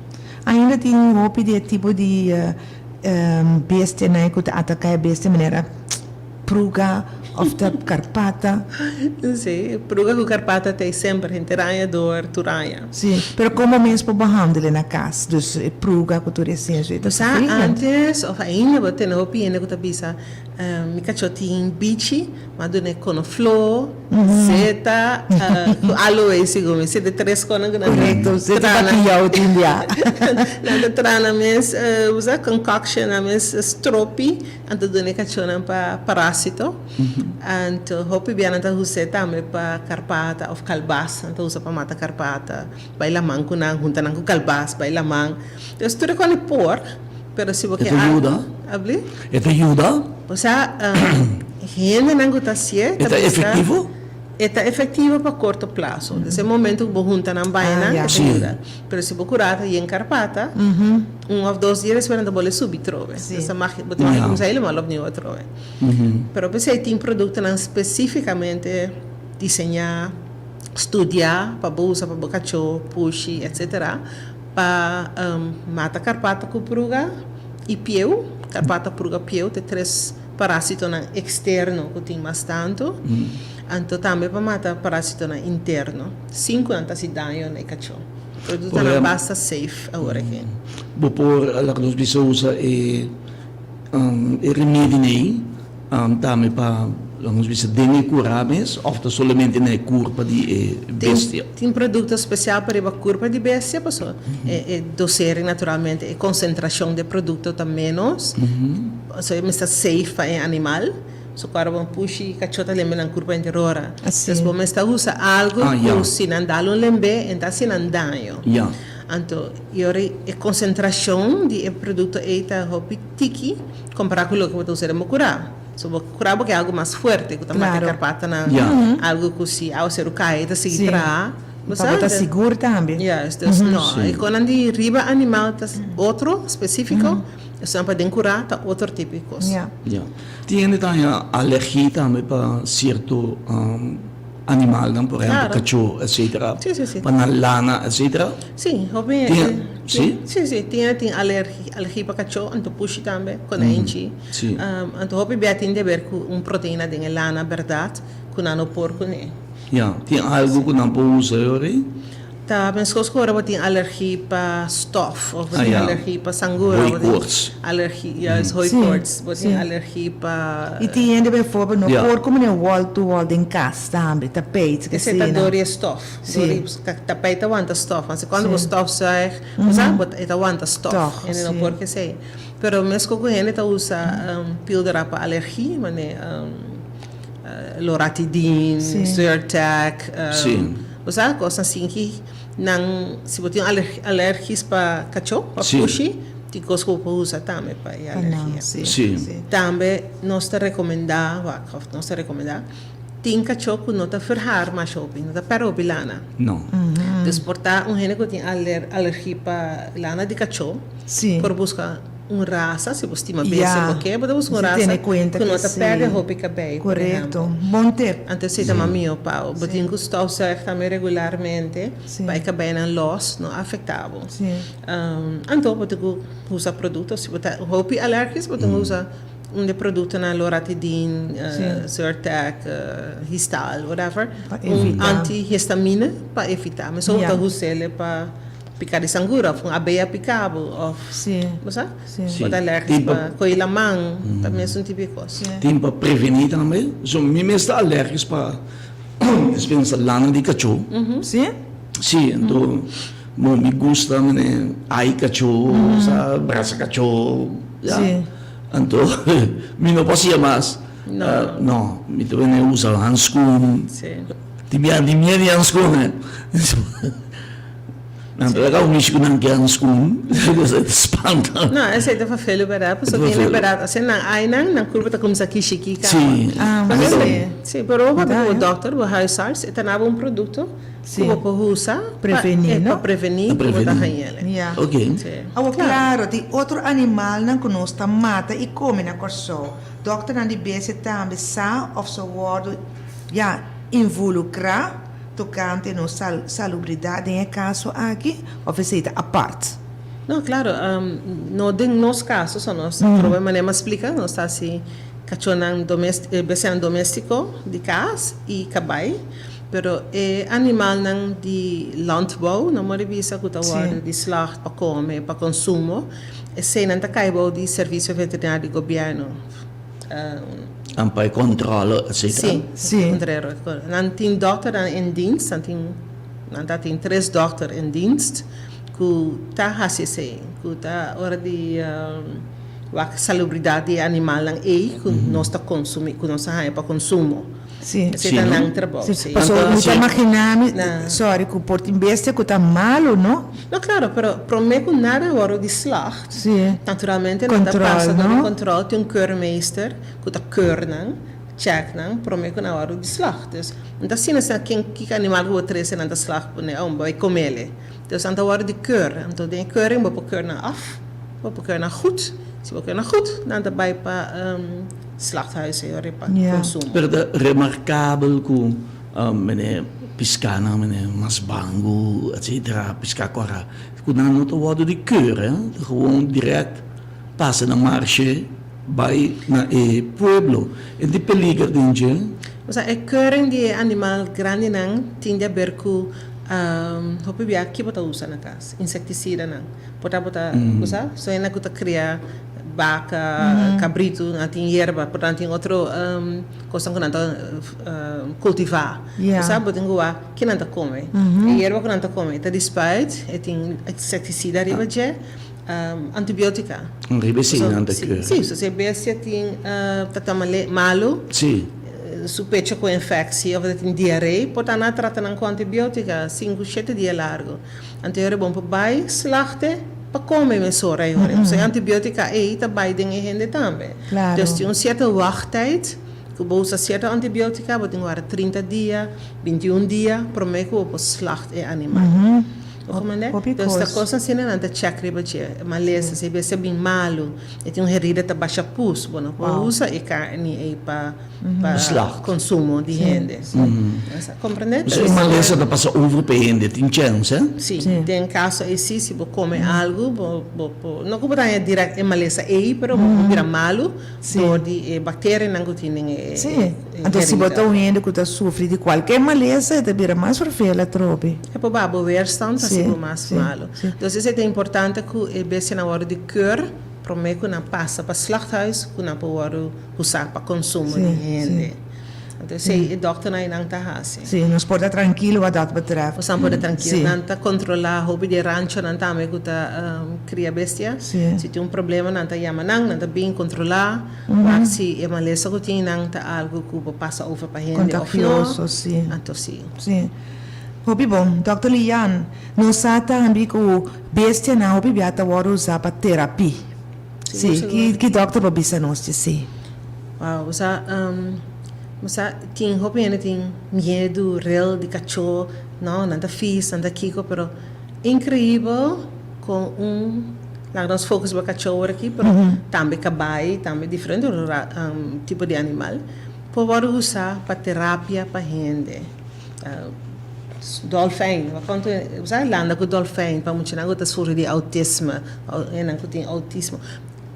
Ainda tin hopi di e tipo di bestianan ku ta ataká e bestia manera pruga òf ta karpata? Sí, pruga ku karpata ta ei semper, henter aña dor tur aña. Sí, pero komo mes por behandele na kas? Dus e pruga ku tur esensia ei ta Bo sa vervelend. antes òf ainda bo tene hopi hende ku ta bisa, Mi kachó tin bichi, m'a dun'é konofló, zeta, ku aloe segun mi. Esei ta e tres konan ku nan ta Korekto, zeta traha pa kiou tin bia. Nan ta traha nan mes, bo sa, concoction, nan mes stropi, anto dun'é kachónan pa parásito. Anto hopi bia nan ta us'é tambe pa karpata òf kalbas, nan ta usa pa mata karpata, bai laman ku nan, hunta nan ku kalbas, bai laman. Entonces tur e kos di por. Pero si bo E ke ta yuda? Abli? E ta yuda? Osea, hendenan ku ta hasié E ta ta bisa efektivo? e ta efektivo pa korto plaso. Des e momento ku bo hunta nan bainan Ah, ya. e ta Sí. yuda. Pero si bo kura ta yen karpata, un òf dos dia despues nan ta bolbe subi trobe. Sí. Des ta mag bo tin Ya. kuminsá helemaal opnieuw atrobe. Pero p'esei tin produktonan spesífikamente diseñá, studiá pa bo usa pa bo kachó, pushi, etsetera. Pa mata karpata ku pruga i pieu, karpata, pruga, pieu ta e tres parásitonan eksterno ku tin mas tantu. Anto tambe pa mata parásitonan interno sin ku nan ta hasi daño na e kachó. Produktonan basta safe awor aki. Bo por laga nos bisa usa e remedi nei Tambe pa, nos bisa, den e kurá mes òf ta solamente na e kurpa di e bestia? Tin produkto spesial pa riba kurpa di bestia pasobra e dosering naturalmente e konsentrashon di e produkto ta ménos, so e mester safe pa e animal. So ku ora bo pushi kachó ta lembe nan kurpa henter ora. Entonces bo mester usa algu ku si nan dal un lembé e ta hasi nan daño. Anto e ora e konsentrashon di e produkto ei ta hopi tiki kompará ku loke bo ta usa den bo kurá. So bo kurá bo ke algu mas fuerte ku ta mata e karpatanan, algu ku si awaseru kai e ta sigui traha. Bo Pa bo ta sigur tambe. Juist, dus no, e konan di riba animal ta otro spesífiko, esun pa den kurá ta otro tipo di kos. Ya. Tin hende ta haña alergi tambe pa sierto animalnan, por ehempel kachó etcetera, pa nan lana etcetera. Sí, hopi Tin, sí? Sí, sí, tin tin alergi, alergi pa kachó, anto pushi tambe, konenchi. Sí. Anto hopi bia tin deber ku un proteina den e lana bèrdat ku nan no por kuné. Ya, tin algu ku nan por usa yori? Ta meskos ku ora bo tin alergi pa stof of bo tin alergi pa sangura, bo tin alergi, juist, hooikoorts, bo tin alergi pa. I tin hende bijvoorbeeld no por ku mene wall to wall den kas tambe, tapijt, Esei ta dor di e stof. Dor di tapijt ta wanta stof. Anto kuando bo stofzuig, bo sa, e ta wanta stof. Hende no por kesei. Pero meskos ku hende ta usa pildora pa alergi, mane. Loratidin, Zyrtec, bo sa cos asin ki nan si bo tin alergis pa cacho, pa pushi, tin cos cu bo por usa tambe pa e alergia. Tambe nos ta recomenda, wak, of nos ta recomenda, tin cacho cu no ta verhaar masha hopi, no ta perde hopi lana. Dus por ta un hende cu tin alergia pa lana di cacho, por busca. Un rasa, si bo stima bestia bo ke, bo ta buska un rasa ku no ta pèrdè hopi kabei, por ehèmpel. Bon tip. Anto esei ta mas mihó pa bo. Bo tin ku stofzuig tambe regularmente pa e kabeinan lòs no afektá bo. Anto bo tin ku usa produkto, si bo ta hopi alèrgis bo tin ku usa un di e produktonan loratidin, Zyrtec, Histal, whatever, un antihistamine pa evitá. Mesora bo ta us'el pa. Pica di sangura of un abeya pica bo of bo sa? Bo ta alergisch pa coy laman ta mesun tipo di cos. Tin pa preveni tambe. So mi mes ta alergisch pa despensa lana di cacho. Si? Si, anto bo mi gusta mene ai cacho, sa brasa cacho, ya. Anto mi no por hacia mas. No, mi ta bene usa handschoen. Tin bia di miedo di handschoen eh. Nan ta laga un mishi ku nan ke hanskun, e ta spanta. No, esei ta vervelu bèrdat, pasobra tin hende bèrdat asina nan ai nan, nan kurpa ta kuminsá kishi ki kaba. Sí. Ah, Sí, pero bo papia ku bo dòkter, bo huisarts, e ta naba un produkto ku bo por usa pa Prevení, no? pa prevení ku bo ta hañ'el. Ya. Ok. Sí. Awor, klaro, tin otro animalnan ku nos ta mata i kome na Kòrsou. Dòkternan di bestia tambe sa òf sa wòrdu, ya, involukrá. Tocante nos salubridad den e caso aki of esey ta apart? No, claro, no den nos caso, so nos ta proba e manera mas splica, nos ta haci. kachónan bestianan doméstiko di kas i kabai, pero e animalnan di landbouw, no mor di bisa ku ta wòrdu di slacht pa kome, pa konsumo, eseinan ta kai bou di Servisio Veterinario di Gobièrnu. Nan pa e kòntròle, etsetera. Sí, kontrero. Nan tin dòkternan in dienst, nan tin, nan ta tin tres dòkter in dienst ku ta hasi esei, ku ta ora di wak salubridat di e animalnan ei ku nos ta konsumí, ku nos ta haña pa konsumo. Sí. Esei ta nan trabou, sí. Pasobra mi ta imaginá mi, sorry, ku por tin bestia ku ta malu, no? No, klaro, pero promé ku nada wòrdu di slacht, naturalmente nan ta pasa dor di kòntròl, tin un keurmeester ku ta keur nan, chèk nan, promé ku nan wòrdu di slacht. Dus, no ta asina asina ken kiko animal ku bo trese nan ta slacht pone, oh, bo bai komele. Dus nan ta wòrdu di keur. Anto den e keuring bo por keur nan af, bo por keur nan goed. Si bo keur nan goed, nan ta bai pa slachthuis ei ora pa konsumo. Pero ta remarkabel ku meneer piskanan, meneer masbangu, etcetera, piska kòrá, ku nan no ta wòrdu di keur, eh, ta gewoon dirèkt pasa na marshe bai na e pueblo. E tin peliger den dje? Osea, e keuring di e animal grandinan tin di aber ku hopi bia ki bo ta usa na kas, insektisidanan. Por ta bo ta usa, so hende ku ta kria baka, kabritu, nan tin yerba, por nan tin otro kosnan ku nan ta kultivá. Osea, bo tin ku wak ke nan ta kome. E yerba ku nan ta kome e ta di spuit, e tin insektisida riba dje, antibiotika. Riba esei nan ta keur. Si, so si e bestia tin ta ta malu, su pecho ku infeksi of e ta tin diaree, por ta nan a trata nan ku antibiotika sinku, shete dia largu. Anto e ora bon pa bai slachte pa kome mesora e ora. Pasobra e antibiotika ei ta bai den e hende tambe. Dus tin un sierto wachttijd ku bo usa sierto antibiotika, bo tin wara 30 dia, 21 dia prome ku bo por slacht e animal. Bo komprende? Dus ta kos asina nan ta chèk riba dje. Malesa, si e bestia bin malu, e tin un herida ta basha pus, bo no por usa e karni ei pa pa konsumo di hende. Komprende? So e malesa ta pasa over pa e hende, tin chèns, eh? Si, den kaso ei si, si bo kome algu, bo bo por, no ku bo ta haña dirèkt e malesa ei, pero bo por bira malu dor di e bakterianan ku tin den e Si, anto si bo ta un hende ku ta sufri di kualke malesa, e ta bira mas ferfel atrobe. E por baha bo weerstand, hasi bo mas malu. Entonces esei ta importante ku e bestianan wòrdu di keur promé ku nan pasa pa slachthuis, ku nan por wòrdu usá pa konsumo di hende. Anto esei e dòkternan einan ta hasi. Sí, nos por ta trankilo wat dat betrèft. Nos por ta trankilo. Nan ta kontrolá hopi di e ranchonan tambe ku ta kria bestia. Si tin un problema nan ta yama nan, nan ta bin kontrolá, wak si e malesa ku tin nan ta algu ku por pasa over pa hende òf no. Kontagioso, sí. Anto sí. Sí. Hopi bon. Dòkter Lian, nos sa tambe ku bestianan hopi bia ta wòrdu usá pa terapia. Sí, ki ki dokter por bisa nos di sí? Wow, bo sa, bo sa tin hopi hende tin miedu rel di kachó, no, nan ta fis, nan ta kiko, pero inkreibel kon un, laga nos focus riba kachó awor aki, pero tambe kabai, tambe diferente otro tipo di animal por wòrdu usá pa terapia pa hende. Dolfijn, bo konta bo sa landa ku dolfijn pa muchanan ku ta sufri di autisme, hendenan ku tin autismo.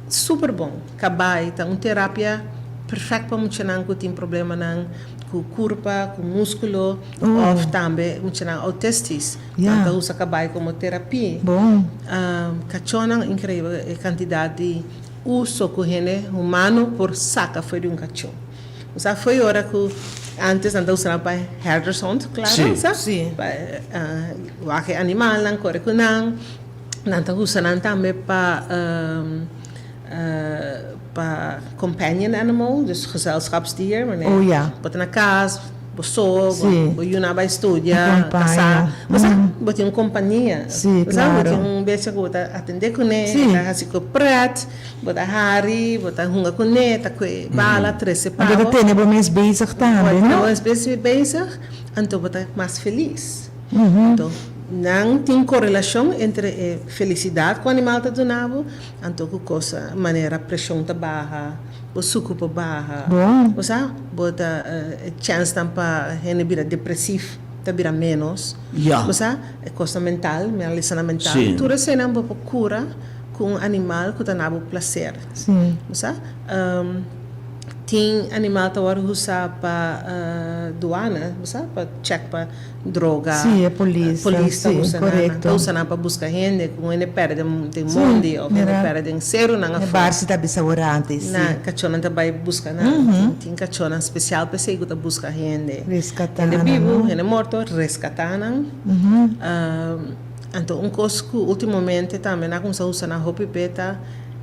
Super bon. Kabai ta un terapia perfèkt pa muchanan ku tin problemanan ku kurpa, ku muskulo òf tambe muchanan autistis. Nan ta usa kabai komo terapia. Kachónan, inkreibel e kantidat di uso ku hende humano por saka for di un kachó. Bo sa fo'i ora ku antes nan ta usa nan pa herdershond, klaro, sa? Pa wak e animalnan, kore ku nan. Nan ta usa nan tambe pa pa companion animal, dus gezelschapsdier, wanneer bo ta na kas, bo so, bo yunan a bai studia, kasá, bo sa, bo tin un kompania, bo sa, bo tin un bestia ku bo ta atendé kuné, ta hasi ku pret. Bo ta hari, bo ta hunga kuné, ta kue bala, trese pa bo. Bo ta tene bo mes bezig tambe, no? Bo ta tene bo mes bezig, anto bo ta mas felis. Anto, nan tin korelashon entre e felisidat ku animal ta duna bo, anto ku kos manera preshon ta baha, bo suku por baha. Bo sa, bo ta, e chènsnan pa hende bira depresif ta bira ménos. Bo sa, e kosnan mental, malesanan mental, tur eseinan bo por kura. Ku un animal ku ta na bo plaser. Bo sa? Tin animal ta wòrdu usá pa duana, bo sa, pa chèk pa droga. Sí, e polis. Polis ta usa nan. Korekto. Ta usa nan pa buska hende ku hende pèrdè den mondi òf hende pèrdè den serunan afó. E barsi ta bisa ora antes, sí. Nan kachónan ta bai buska nan. Tin kachónan spesial p'esei ku ta buska hende. Reskatá nan. Hende bibu, hende morto, reskatá nan. Anto un kos ku últimamente tambe nan a kuminsá usa nan hopi p'e ta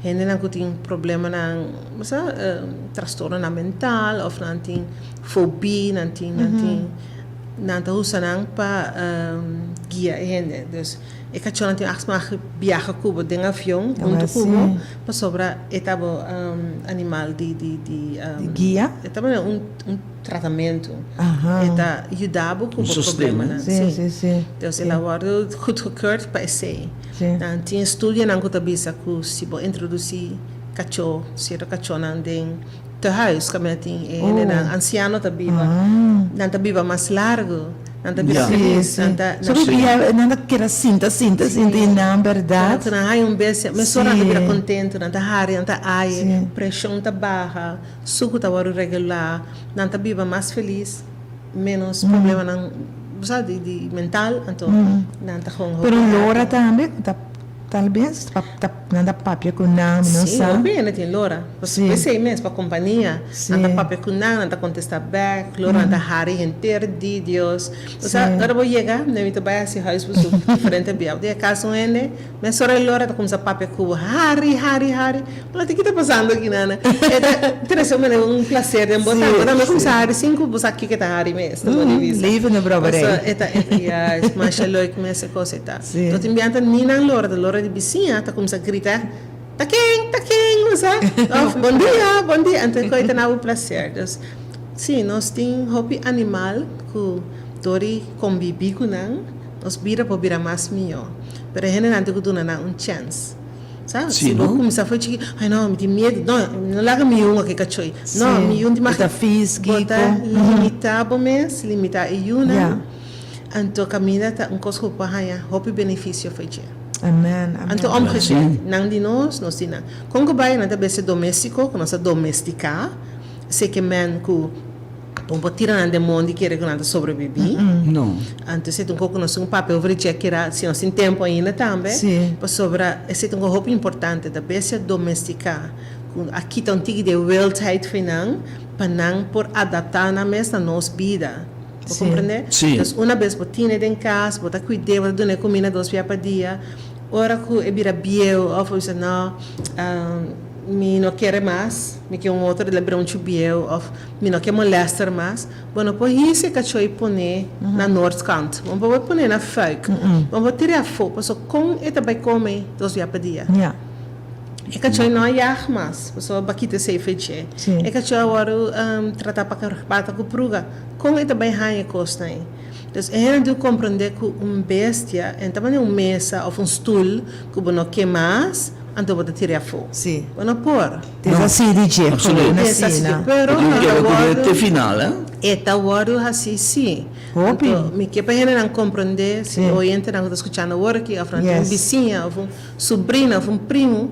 hendenan ku tin problemanan, bo sa, trastornonan mental òf nan tin fobia, nan tin, nan tin, nan ta usa nan pa guia e hende. Dus e kachónan tin as mag biaha ku bo den avion huntu ku bo pasobra e ta bo animal di, di, di. Di guia? E ta manera un. Tratamentu. E ta yuda bo ku bo problemanan. Sí, sí, sí. Dus el a wòrdu goedgekeurd pa esei. Nan tin estudionan ku ta bisa ku si bo introdusí kachó, sierto kachónan den tehuis kaminda tin e hendenan ansiano ta biba, nan ta biba mas largu, nan ta bira felis, nan ta. So bia nan ta keda sinta, sinta, sinta i nan bèrdat. Nan haña un bestia, mesora nan ta bira kontentu, nan ta hari, nan ta ai, preshon ta baha. Suku ta wòrdu regulá, nan ta biba mas felis, ménos problemanan, bo sa, di di mental, anto nan ta gewoon hopi Pero lora happy. tambe ta tal bes pa ta nan ta papia ku nan, mi no Sí, sa. hopi hende tin lora. Sí. P'esei mes, pa kompania. Sí. Nan ta papia ku nan, nan ta kontestá bèk, lora nan ta hari henter di Dios. Bo sa, Sí. ora bo yega, mi ta bai hasi huisbezoek diferente bia. Bo ta yega kas un hende, Mesora e lora ta kumsa papia ku bo, Hari, hari, hari. Bo ta ki ta pasando aki, nana? E ta trese un manera un placer den bo tambe. Bo tambe kumsa hari sin ku bo sa kiko e ta hari mes, ta bo di bisa. Levende broberei. Pasobra e ta, e ta, ya, es masha leuk mes e kos ei ta. No tin biaha ta ni nan lora, ta lora di bisiña ta kumsa grita, Ta ken, ta ken, bo sa? Of bon dia, bon dia. Anto e kos ei ta na bo placer. Dus, si, nos tin hopi animal ku dor di kombibi ku nan, Nos bida por bira mas mihó, pero e hendenan tin ku duna nan un chèns. Sa? Sí, Si bo no? kuminsá for chikí, ai no, mi tin miedu, no, no laga mi yu wak e kachoi. No, Sí, mi yu tin e mag. ta fis, Bo kiko. ta limitá bo mes, limitá e yunan, Ya. anto kaminda ta un kos ku bo por haña hopi benefisio for dje. Amen, amen. Anto omgekeerd, nan di nos, nos di nan. Kon ku bai nan ta bese doméstiko, ku nos a domestiká, esei ke men ku. Bo por tira nan den mondi kere ku nan ta sobrebibí. No. Anto esei ta un kos ku nos tin ku papia over dje kera si nos tin tempu ainda tambe. Sí. Pasobra esei ta un kos hopi importante, ta bestia domestiká ku a kita un tiki di e wildheid fo'i nan pa nan por adaptá nan mes na nos bida. Bo Sí. komprendé? Sí. Dus una bes bo tine den kas, bo ta kuid'é, bo ta dun'é kuminda dos bia pa dia, ora ku e bira bieu òf bo bisa no, mi no kere mas, mi ke un otro, el a bira un chubieu òf. Mi no ke molester mas. Bo no por hisa e kachó i pon'é na noordkant. Bo no por pon'é na fuik. Bo no por tir'é afó, pasobra kon e ta bai kome dos bia pa dia? E kachó no a yag mas, pasobra bo a kita esei for dje. E kachó a wòrdu tratá pa karpata ku pruga. Kon e ta bai haña e kosnan ei? Dus e hende tin ku komprondé ku un bestia, e no ta manera un mesa òf un stul ku bo no ke mas, anto bo ta tir'é afó. Bo no por. Te sa si di dje, Absoluut. gewoon Te sa si asina. di, pero Bo tin e ta keda ku wòrdu, te final, eh? e ta wòrdu hasí sí. Hopi. Anto mi ke pa hendenan komprondé, si Sí. oyentenan ku ta skuchando awor aki, òf nan tin un Yes. bisiña, òf un subrina, òf un primu,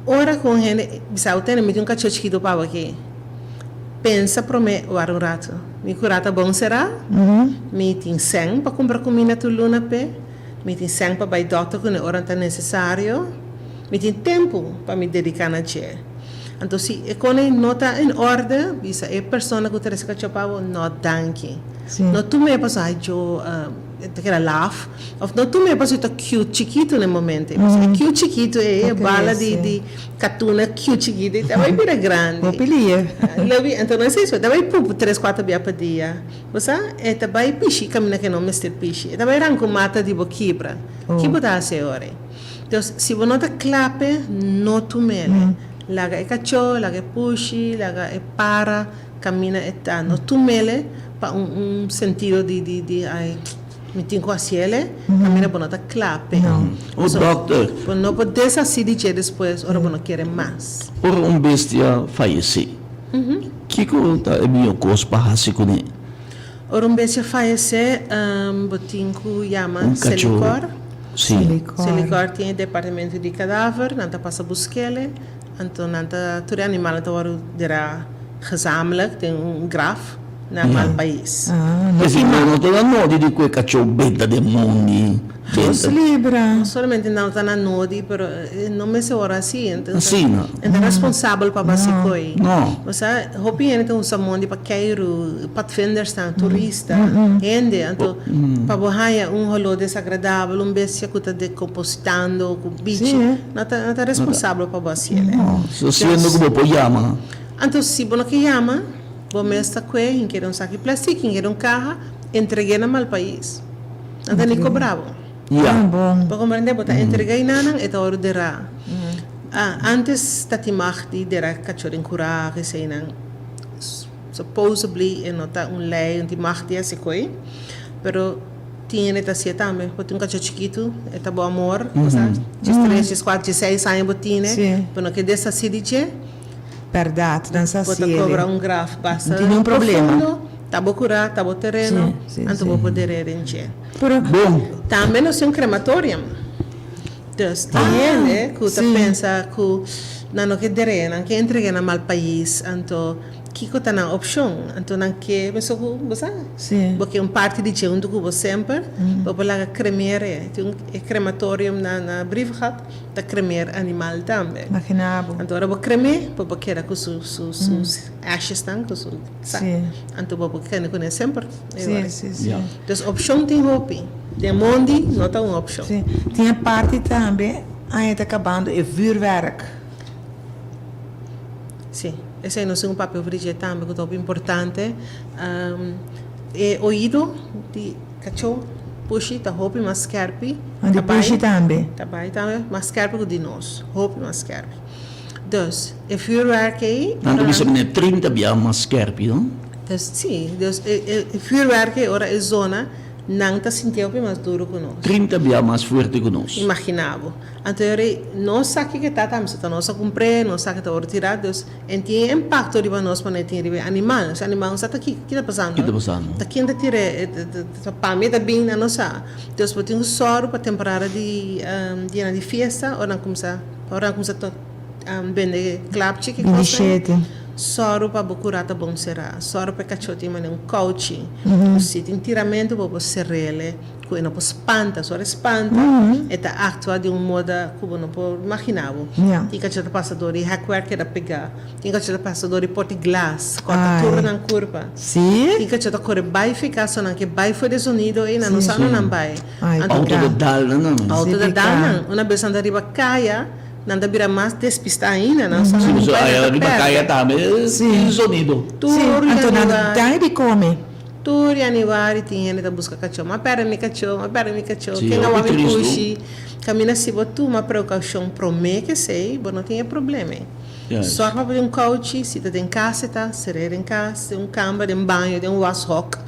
ora ku un hende bisa bo, Tene, mi tin un kachó chikitu pa bo aki. Pensa promé, wòrdu un ratu. Mi kurá ta bon será? Mi tin sèn pa kumpra kuminda tur luna p'e? Mi tin sèn pa bai dòkter kuné ora ta nesesario? Mi tin tempu pa mi dediká na dje. Anto si e kone no ta en orde, bisa e persona ku ta rese kachó pa bo, no danki. Sí. No tum'é pasobra ai djo e ta keda laf, òf no tum'é pasobra e ta cute chikitu na e momento ei. Pasobra e cute chikitu ei, e bala di di katuna cute chikitu ei ta bai bira grandi. Hopi lie. Lobi, anto no esei so, e ta bai pupu tres kuater bia pa dia. Bo sa, e ta bai pishi kaminda ku e no mester pishi. E ta bai ranka un mata di bo kibra. Ki bo ta hasi e ora ei? Entonces, si bo no ta kla p'e, no tum'el. Laga e kachó, laga e pushi, laga e para, kaminda e ta. No tum'el pa un un sentido di di di ai mi tin ku hasiel, kaminda bo no ta kla p'e. Un dòkter. Bo no por deshasí di dje despues ora bo no kere mas. Ora un bestia fayesé, kiko ta e mihó kos pa hasi kuné? Ora un bestia fayesé, bo tin ku yama Un kachó. Selikor. Sí. Selikor. Selikor tin e departamento di kadaver, nan ta pasa busk'el, anto nan ta tur e animalnan ta wòrdu derá gezamenlijk den un graf na mal pais. Ah, no Esei tin no ta na nodi di ku e kachó benta den mondi, Dios benta. libra. No solamente nan ta na nodi, pero no mester wòrdu hasi. Así no. E ta responsabel pa basi koe. No. Osea, hopi hende ta usa mondi pa keiru, padvindersnan, turista, hende. Anto, pa bo haña un holó desagradabel, un bestia ku ta dekompositando, ku bichi, no ta no ta responsabel pa bo hasié. No, so siendo ku bo por yama. Anto, si bo no ke yama, bo mes ta kue, hink'é den un saki plastik, hink'é den un kaha, entreg'é na Malpais. Nan ta ni kobra bo. Ya. Bo komprendé? Bo ta entregá i nanan, e ta wòrdu derá. Antes ta tin mag di dera kachó den kurá, eseinan. Supposedly e no ta un lei, no tin mag di hasi koi. Pero tin hende ta hasié tambe. Bo tin un kachó chikitu, e ta bo amor, bo sa, djes tres, djes kuater, djes seis aña bo tine, bo no ke deshasí di dje. Bèrdat, nan sa Bo ta hasié. kobra un graf basta No tin niun problema. profundo, ta bo kurá, ta bo tereno, anto bo por der'é den dje. Pero. Bon. Tambe nos tin un krematorium. Dus tin hende ku ta pensa ku nan no ke der'é, nan ke entreg'é na mal pais, anto kiko ta nan opshon? Anto nan ke pensa ku bo sa, bo ke un parti di dje huntu ku bo semper, bo por laga kremer'é. Tin un e krematorium na na Brievengat ta kremer animal tambe. Imagina bo. Anto ora bo krem'é, bo por keda ku su su su ashesnan, ku su sa. Anto bo por kende kuné semper. Dus opshon tin hopi. Den mondi no ta un opshon. Sí. Tin e parti tambe aña ta kabando e vuurwerk. Sí. Esei nos tin un papia over di dje tambe ku ta hopi importante. E oido di kachó pushi ta hopi mas skèrpi. Ah, di pushi tambe. Ta bai tambe mas skèrpi ku di nos. Hopi mas skèrpi. Dus e vuurwerk ei. Nan ta bisa mene 30 bia mas skèrpi, no? Dus sí, dus e e vuurwerk ei ora e zona, nan ta sintié hopi mas duru ku nos. 30 bia mas fuerte ku nos. Imaginá bo. Anto e ora ei nos sa kiko ta tambe, ta nos a kumpr'é, nos sa ke ta wòrdu tirá, dus e tin e impakto riba nos manera e tin riba e animal. E animal no sa ta kiko, ki ta pasando? Ki ta pasando? Ta ken ta tir'é? Ta pami e ta bin? Nan no sa. Dus bo tin ku sòru pa temporada di dianan di fiesta ora nan kumsa, ora nan kumsa Bende klapchi ki kos ei. Sòru pa bo kura ta bon será. Sòru pa e kachó tin manera un kouchi. Ku si tin tiramentu bo por ser'el ku e no por spanta. Si ora e spanta e ta aktua di un moda ku bo no por imaginá bo. Tin kachó ta pasa dor di hèkwèrk keda pegá. Tin kachó ta pasa dor di pòt di glas kòrta tur nan kurpa. Tin kachó ta kore bai fika so nan ke bai for di e zonido ei nan no sa unda nan bai. Outo ta dal nan. Outo ta dal nan. Una bes nan ta riba kaya. Nan ta bira mas despistá ainda, nan sa Sí, nan pasobra bai aya nan ta riba kaya pèrdè. tambe tin zonido. Sí, Tur anto nan januari, ta di kome. tur januari tin hende ta buska kachó. M'a pèrdè mi kachó, m'a pèrdè mi kachó, Sí, ken a hopi wak mi tristu. pushi. Kaminda si bo tuma preokaushon promé ke esei, bo no tin e problema ei. Juist. Sòrg pa bo tin un kouchi, si ta den kas e ta, ser'é den kas, den un kamber, den baño, den un washok.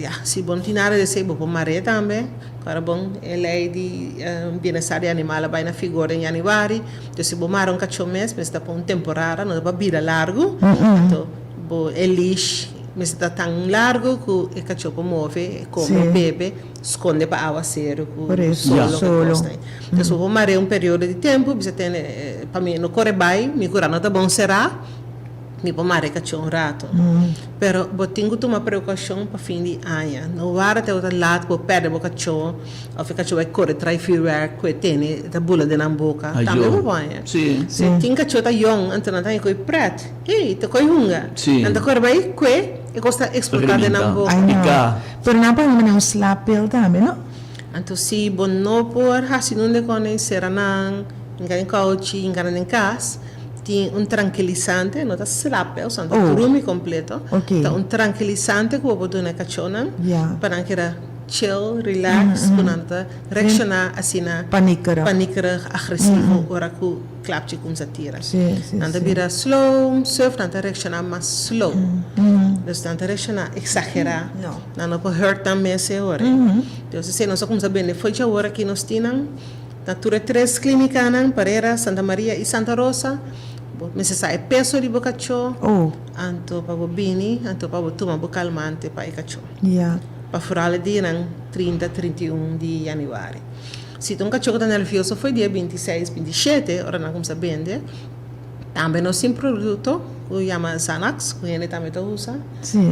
Ya, si bo no tin nada di esei, bo por mar'é tambe. Ora bon, e lei di bienestar di animal a bai na figor den yanüari. Entonces, si bo mara un kachó mes, mester ta pa un temporada, no ta pa bida largu. Anto, bo e leash mester ta tan largu ku e kachó por move, kome, bebe, skonde pa awaseru ku solo ku kosnan. Entonces, bo por mar'é un periodo di tempu, bisa tene, pa mi no kore bai, mi kura no ta bon será. Mi por mara e kachó un rato. Pero bo tin ku tuma preokashon pa fin di aña. No wara te bo ta lat ku bo pèrdè bo kachó òf e kachó bai kore trai vuurwerk ku e tene e ta bula den nan boka. Tambe bo por haña. Sí. Si tin kachó ta yòn anto nan ta haña ku e prèt. Ey, ta koi hunga. Sí. Nan ta kore bai kue e kos ta eksplotá den nan boka. Ay no. Piká. Pero nan por haña manera un slaappil tambe, no? Anto si bo no por hasi nunde kon e sera nan, hinka den kouchi, hinka nan den kas. Tin un trankilisante, no ta slape, osea no ta drumi kompleto, ta un trankilisante ku bo por duna e kachónan pa nan keda chill, relax, ku nan ta reakshoná asina paniekerig, agresivo ora ku klapchi kumsa tira. Nan ta bira slow, suf, nan ta reakshoná mas slow. Dus nan ta reakshoná eksagerá, nan no por hurt nan mes e ora. Entonces esei nos a kumsa bende fo'i dje awor aki nos tin nan. Na tur e tres klínikanan, Parera, Santa Maria i Santa Rosa, bo mester sa e peso di bo kachó, anto pa bo bini, anto pa bo tuma bo kalmante pa e kachó. Pa foral e dianan 30, 31 di yanüari. Si ta un kachó ku ta nèrvioso fo'i dia 26, 27, ora nan kumsa bende. Tambe nos tin produkto ku yama Xanax ku hende tambe ta usa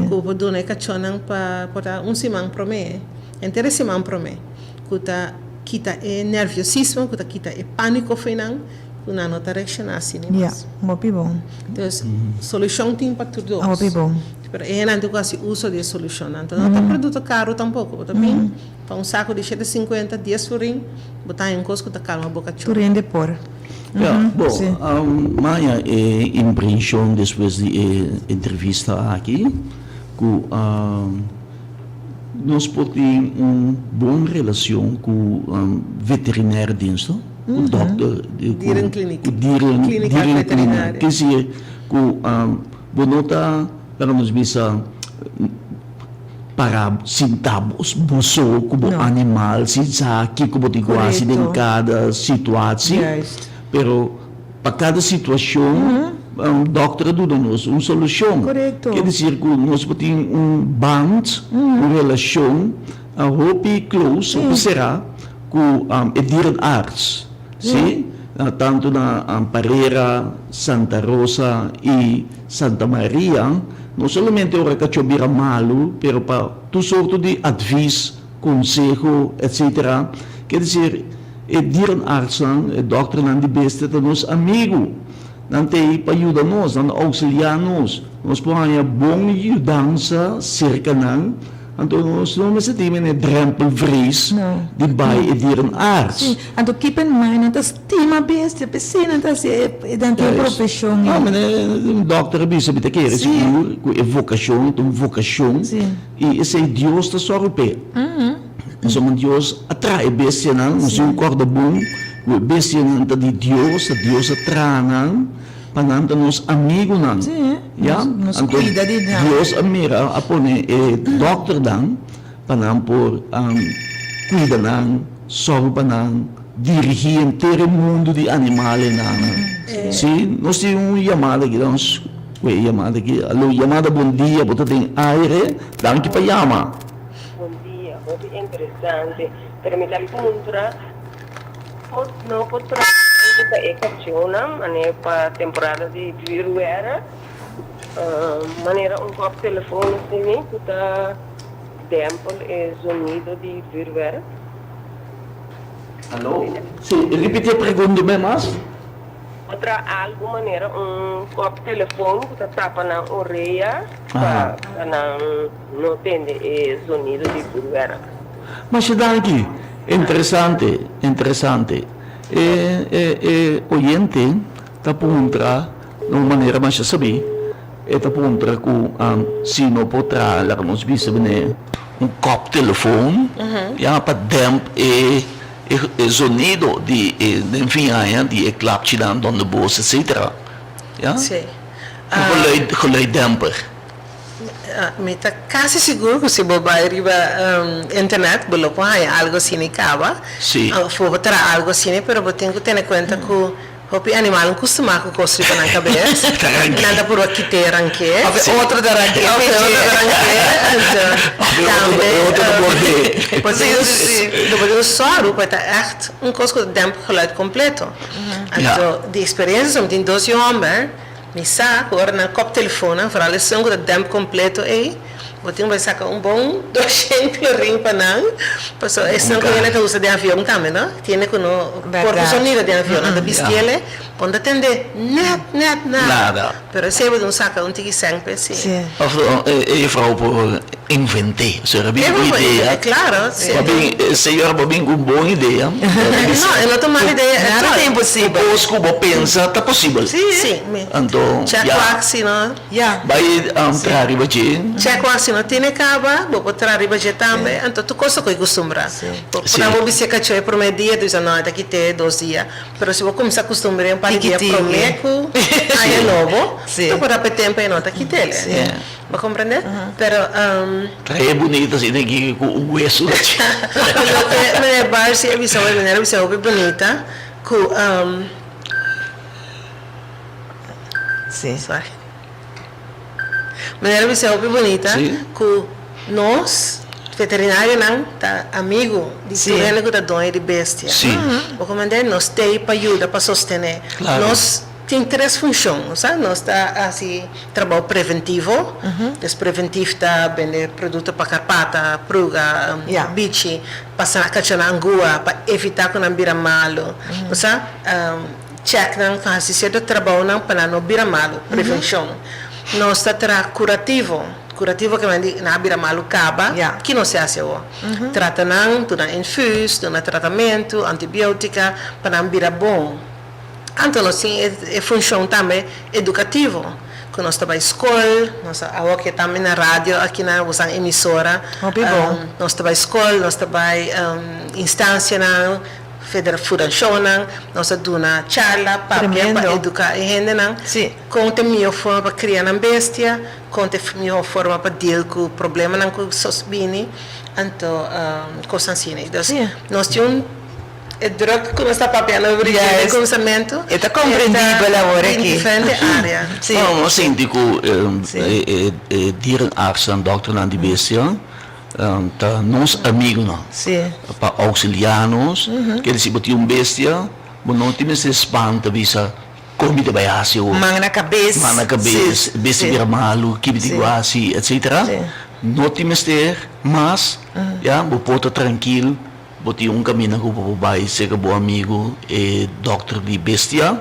ku por duna e kachónan pa por ta un siman promé, henter e siman promé, ku ta kita e nerviosismo, ku ta kita e pániko fo'i nan, ku nan no ta reakshoná asina mas. Entonces, solushon tin pa tur dos. Pero e hendenan tin ku hasi uso di e solushonnan. Anto no ta produkto karu tampoko. Bo ta bin pa un saku di shete sinkuenta, dies florin, bo ta haña un kos ku ta kalma bo kachó. Tur hende por. Ja, bo, maya e impresion despues di e entrevista aki ku nos por tin un bon relacion ku veterinaire dienst, no? Ku dokter, Dierenkliniek. ku dieren, Klínika dierenkliniek. veterinaria. Ke sier ku bo no ta, laga nos bisa, para sinta bo so ku bo animal sin sa kiko bo tin ku hasi den kada situatie, pero pa kada situashon dòkter a duna nos un solushon. Ke desir ku nos por tin un band, un relashon hopi close, hopi será ku e dierenarts, si, tantu na Parera, Santa Rosa i Santa Maria, no solamente ora kachó bira malu, pero pa tur sorto di advis, konseho, etcetera. Ke desir, e dierenartsnan, e dòkternan di bestia ta nos amigu. Nan ta ei pa yuda nos, nan ta ouksiliá nos. Nos por haña bon yudansa serka nan. Anto nos no mester tin mene drempelvrees di bai e dierenarts. Sí, anto keep in mind nan ta stima bestia, p'esei nan ta hasi e, nan tin e profeshon ei. No, mene un dòkter a bisa mi ta kere sigur ku e vokashon ta un vokashon i esei Dios ta sòru p'e. Pasobra Dios a traha e bestianan, nos tin un kòrda bon ku e bestianan ta di Dios, ta Dios a traha nan. Pa nan ta nos amigunan. Ya? Anto Dios a mira, a pone e dòkternan pa nan por kuida nan, sòru pa nan, dirigí henter e mundu di animalenan. Sí, nos tin un yamada aki, nos kue e yamada aki. Alo, yamada bon dia, bo ta den aire, danki pa yama. Bon dia, hopi interesante, pero mi ta puntra. Por no por traha algu pa e kachónan manera pa temporada di vuurwerk, manera un kòp telefon asina ku ta dèmpel e zonido di vuurwerk. Aló? Sí, ripití e pregunta un bes mas. Por traha algu manera un kòp telefon ku ta tapa nan orea pa nan no tende e zonido di vuurwerk. Masha danki. Interesante, interesante. E e e oyente ta puntra na un manera masha sabí. E ta puntra ku si no por traha, laga nos bisa bene, un kòp telefon ya pa dèmp e e zonido di e den fin aña di e klapchinan dondebos etcetera. Ya? Sí. Un geluid geluiddemper. Mi ta casi sigur cu si bo bay riba internet bo lo por haya algo asina y caba. Sí. Of bo por traha algo asina, pero bo tin cu tene cuenta cu hopi animal no custuma cu cos riba nan cabes. Ta ranke. Nan ta purba kite ranke. Of e otro ta ranke. Of e otro ta ranke. Anto, Of e otro, tambe, e otro ta morde. Bo tin cu, bo tin cu sòru pa e ta echt un cos cu ta demp geluid completo. Anto, di experiencia, mi tin dos yu homber. Mi sa ku ora nan kòp telefonnan, foral esun ku ta dèmp kompleto ei, bo tin ku bai saka un bon doshen florin pa nan, pasobra esun ku hende ta usa den avion tambe no, tiene ku no por ku sonido den avion, nan ta bistiele, bo no ta tende nèt nèt nada, pero esei bo tin ku saka un tiki sèn pa esei. Òf e juffrouw por invent'é, señora bin ku idea, Claro, si. Señora bo bin ku un bon idea. No, e no ta mal idea at all. Nada ta imposibel. Tur kos ku bo pensa ta posibel. Si. Si, mi. Anto, Check ya. wak si no. Ya. Bai traha riba dje. Check wak si no tene kaba, bo por traha riba dje tambe. Anto tur kos ta koe kustumbrá. Si. Bo por ta bo bis'é kachó e promé dia, tu bisa no, e ta kit'é dos dia. Pero si bo kuminsá kustumbr'é un par di dia Tiki tiki. promé ku aña nobo, Si. tu por ta p'e tempu e no ta kit'é. Si. Bo comprende? Pero Trae bunita asina aki cu un hueso na dje. Loke meneer Barsi a bisa hoy, meneer a bisa hopi bunita cu Sí. Sorry. Meneer a bisa hopi bunita cu nos veterinarionan ta amigo di tur hende cu ta doño di bestia. Sí. Bo comprende? Nos t'ey pa yuda, pa sostene. Claro. Nos. Tin tres funshon, sa. Nos ta hasi trabou preventivo. Dus preventif ta bende produkto pa karpata, pruga, bichi, pa sa kachónan angua, pa evitá ku nan bira malu. Sa, chèk nan, hasi sierto trabounan pa nan no bira malu, prevenshon. Nos ta traha kurativo. Kurativo ke men di nan a bira malu kaba, ki nos ta hasi awor? Trata nan, duna infus, duna tratamentu, antibiotika, pa nan bira bon. Anto nos tin e funshon tambe edukativo, ku nos ta bai skol, nos a awor ke tambe na radio aki na bosan emisora, nos ta bai skol, nos ta bai instansianan, federashonnan, nos ta duna charla, papia pa eduká e hendenan kon ta e mihó forma pa kria nan bestia, kon ta e mihó forma pa deal ku problemanan ku sos bini, anto kosnan asina. Nos tin un. E druk ku nos ta papia no Brigitte den kuminsamentu. E ta komprendibel awor aki. Den diferente área. Si. No, nos sinti ku e dierenartsen, dòkternan di bestia ta nos amigunan. Si. Pa ouksiliá nos. Ker di si bo tin un bestia, bo no tin mester spanta bisa kon mi ta bai hasi awor. Man na kabes. Man na kabes, bestia bira malu, ki mi tin ku hasi, etsetera. No tin mester mas, ya, bo por ta trankil. Bo tin un kaminda ku bo por bai serka bo amigu e dòkter di bestia.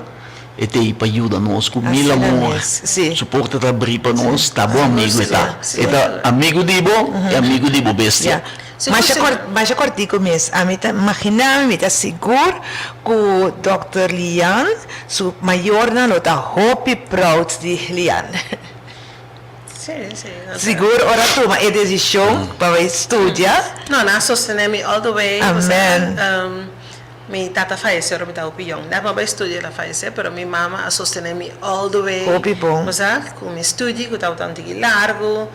E t'ei pa yuda nos ku mil amor. Su porta ta abrí pa nos. Ta bo amigu e ta. E ta amigu di bo i amigu di bo bestia. Masha kòrtiku mes. Ami ta imaginá mi, mi ta sigur ku dòkter Lian su mayornan lo ta hopi proud di Lian. Sigur ora tuma e desishon pa bai studia. No, nan a sostené mi all the way. Amen. Mi tata fayesé ora mi ta hopi yong. Dap mi a bai studia el a fayesé, pero mi mama a sostené mi all the way. Hopi bon. Bo sa, ku mi studi ku tabata un tiki largu,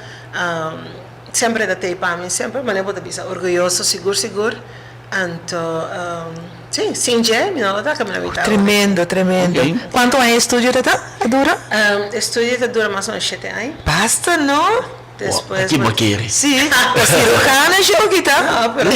semper e ta tei pa mi, semper manera bo ta bisa orguyoso sigur sigur. Anto, si, sin dje mi no lo ta kaminda mi ta awe. Tremendo, tremendo. Kuantu aña e estudio ta ta, a dura? E estudio ta dura mas o menos shete aña. Basta, no? Despues. Aki bo kere. Si, ta cirujano esho ki ta. No, pero.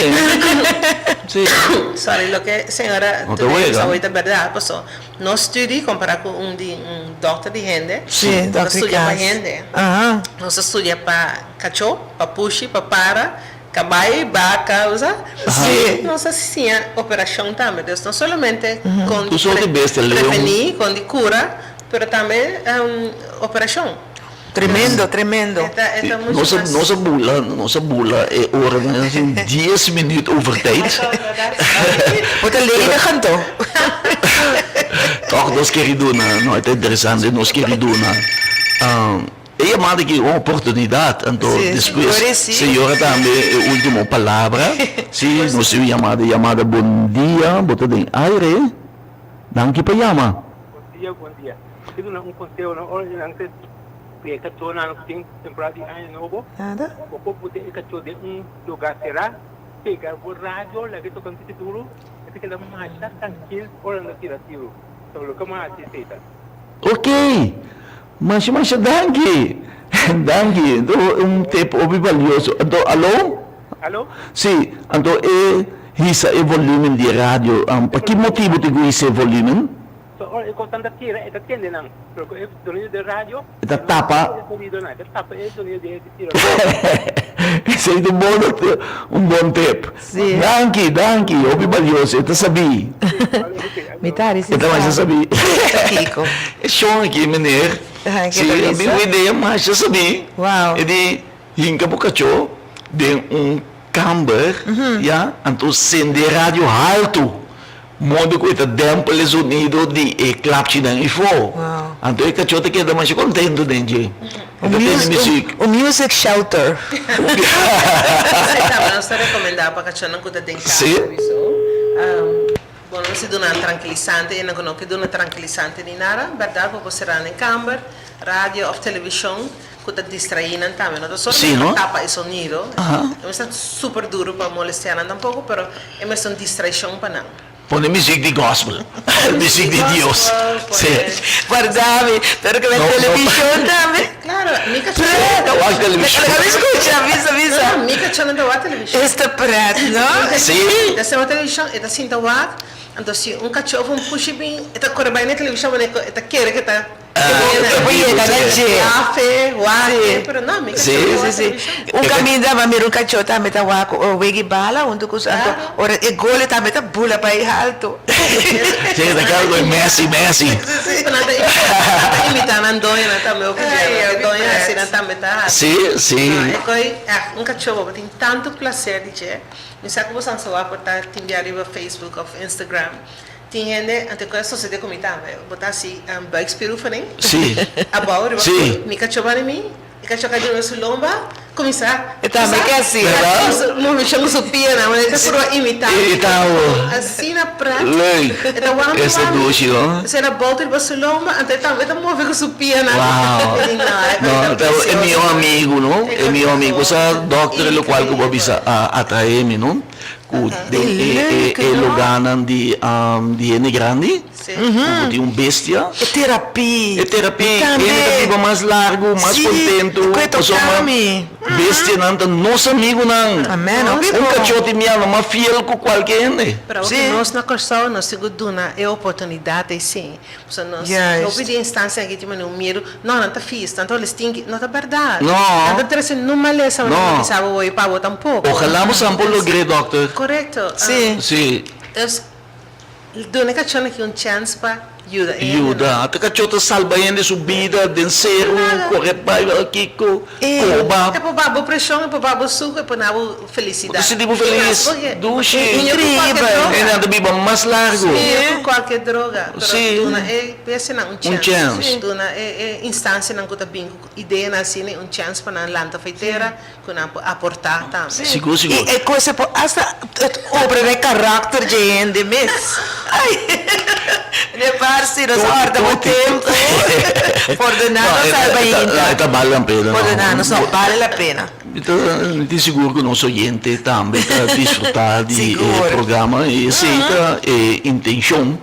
Si. Sorry, loke señora No ta wega. Today ta berdad, paso nos studi compara cu un di un dokter di hende. Si, No ta dokter di studia pa cas. hende. Aha. Nos ta studia pa cacho, pa pushi, pa para. Cabai, baca, bo sa? Sí. Nos a siña operacion tambe. Dus no solamente con Tur soort di bestia, leon. preveni, con di cura, pero tambe operacion. Tremendo, tremendo. E ta, e ta mucho Nos a, mas. nos a bula, nos a bula e oranan así dies minuut over tijd. Bo ta ledig anto. Toch nos keri duna, no, e ta interesante, nos keri duna. E yamada aki un oportunidat, anto despues señora tambe e ultimo palabra. Si, nos tin un yamada, yamada bon dia, bo ta den aire, danki pa yama. Bon dia, bon dia. Ki duna un conseho na ora di nan ta cria e cachonan cu tin temporada di aña nobo, bo por pute e cacho den un lugar cera, pega bo radio, laga e toca un tiki duro, e ta keda masha trankil ora nan ta tira tiro. So loke bo haci esey ta. Ok! Masha masha danki! Danki! Anto un tip hopi balioso. Anto alo? Alo? Si, anto e hisa e volumen di e radio. Pa ki motibu tin ku hisa e volumen? So ora e kosnan ta tira e ta tende nan, pero ku e sonido di radio E ta tapa. e sonidonan, e ta tapa e sonido di e tiro. Esei ta un bon un bon tip. Si. Danki, danki, hopi balioso, e ta sabí. Mi ta ari E ta masha sabí. Kiko? E shon aki, meneer. Ke Si, ta a bisa? bin un idea masha sabí. Wow. E di hinka bo kachó den un kamber, ya, anto sende e radio haltu, modo ku e ta dèmpel e zonido di e klapchinan ifó. Wow. Anto e kachó ta keda masha kontentu den dje. E ta tende muziek. Un music shelter. Esei tambe nos ta rekomendá pa kachónan ku ta den kasa sowieso. Bo no mester duna nan trankilisante i nan ku no ke duna trankilisante ni nada, bèrdat bo por sera nan den kamber, radio òf televishon ku ta distraí nan tambe. No ta solamente pa tapa e sonido, e mester ta super duru pa molestiá nan tampoko, pero e mester un distraishon pa nan. Pone muziek di gospel, muziek di Dios. Sí. Guarda mi, pero ke men televishon tambe. Claro, mi kachó. Pret! Ta wak televishon. Laga mi skucha, bisa, bisa. No, mi kachó no ta wak televishon. Esta pret, no? Sí. E ta wak televishon, e ta sinta wak. Anto si un kachó of un pushi bin, e ta kore bai na e televishon manera ku e ta kere ku e ta E por yega na dje. Lafe, wak, pero no, mi kachó no wak televishon. Un kaminda mi a mira un kachó tambe ta wak wegi bala huntu ku su, anto ora e gol e tambe ta bula bai haltu. Sí, ta keda ku e Messi, Messi. Sí, pero nan ta imita nan doñonan tambe hopi bia, nan doño hasi nan tambe ta hasi. Sí, sí. No, e koi, un kachó bo tin tantu plaser di dje. Mi sa ku bo san sa wak por ta tin bia riba Facebook of Instagram. Tin hende, anto ku a sosede ku mi tambe, bo ta hasi buikspieroefening. Sí. Abou riba Sí. mi kachó banda mi, e kachó ka duna su lomba, kuminsá. E tambe ke hasi. Berdad? Moveshon ku su pianan, manera e ta purba imitá. Imitá bo. Asina pret. Leuk. E ta wak mi Esta wak mi. dushi, no? Esei bolta riba su lomba, anto e tambe ta move ku su pianan. Wow. E di, no, e No, ta ta e mihó precioso. amigu, no? E mihó amigu. Sa dòkter lokual ku bo a bisa a atraé mi, no? Ku den e e lugánan di di hende grandi, ku bo tin un bestia. E terapia. E terapia. Hende ta biba mas largu, mas kontentu. Pasobra bestianan ta nos amigunan. Un kachó tin miano mas fiel ku kualke hende. Pero awor ku nos na Kòrsou nos tin ku duna e oportunidat ei sí. Pasobra nos hopi di instansia aki tin manera un miedu, no nan ta fis, nan ta wòrdu stinki, no ta bèrdat. No. Nan ta trese nun malesa manera No. bo bisa bo woi pa bo tampoko. Ojalá bo san por logr'é, dòkter. Korekto. Sí. Sí. Dus duna e kachó aki un chèns pa yuda e hendenan. Yuda. Ta kachó ta salba hende su bida den seru, kore bai kiko, koba. E por baha bo preshon, e por baha bo suku, e por na bo felisidat. Bo ta sinti bo felis, dushi. Increibel. Hendenan ta biba mas largu. Mihó ku kualke droga. Sí. Pero duna e bestianan un chèns. Un chèns. Duna e e instansianan ku ta bin ku ideanan asina un chèns pa nan lanta for e tera ku nan por aportá tambe. Sigur, sigur. I e kos e por asta obra na e karakter dje hende mes. Ai! De parsi nos a hòrta bo tempu. Pordoná nos albainta. E ta bale la pena. Pordoná nos, no, bale la pena. Mi ta mi tin sigur ku nos oyente tambe ta disfrutá di e programa i esei ta e intenshon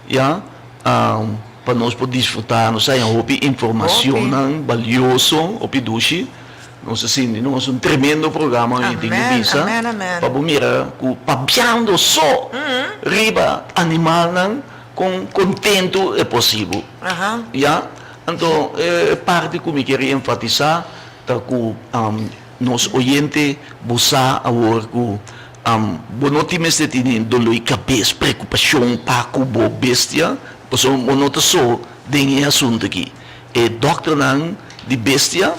ya pa nos por disfrutá nos haña hopi informashonnan balioso hopi dushi nos a sinti nos un tremendo programa mi tin ku bisa pa bo mira ku papiando so riba animalnan kon kontentu e posibel ya anto e parti ku mi kier enfatisá Ta ku nos oyente bo sa awor ku bo no tin mester tene doló di kabes, preokupashon pa ku bo bestia, pasobra bo no ta so den e asuntu aki. E dòkternan di bestia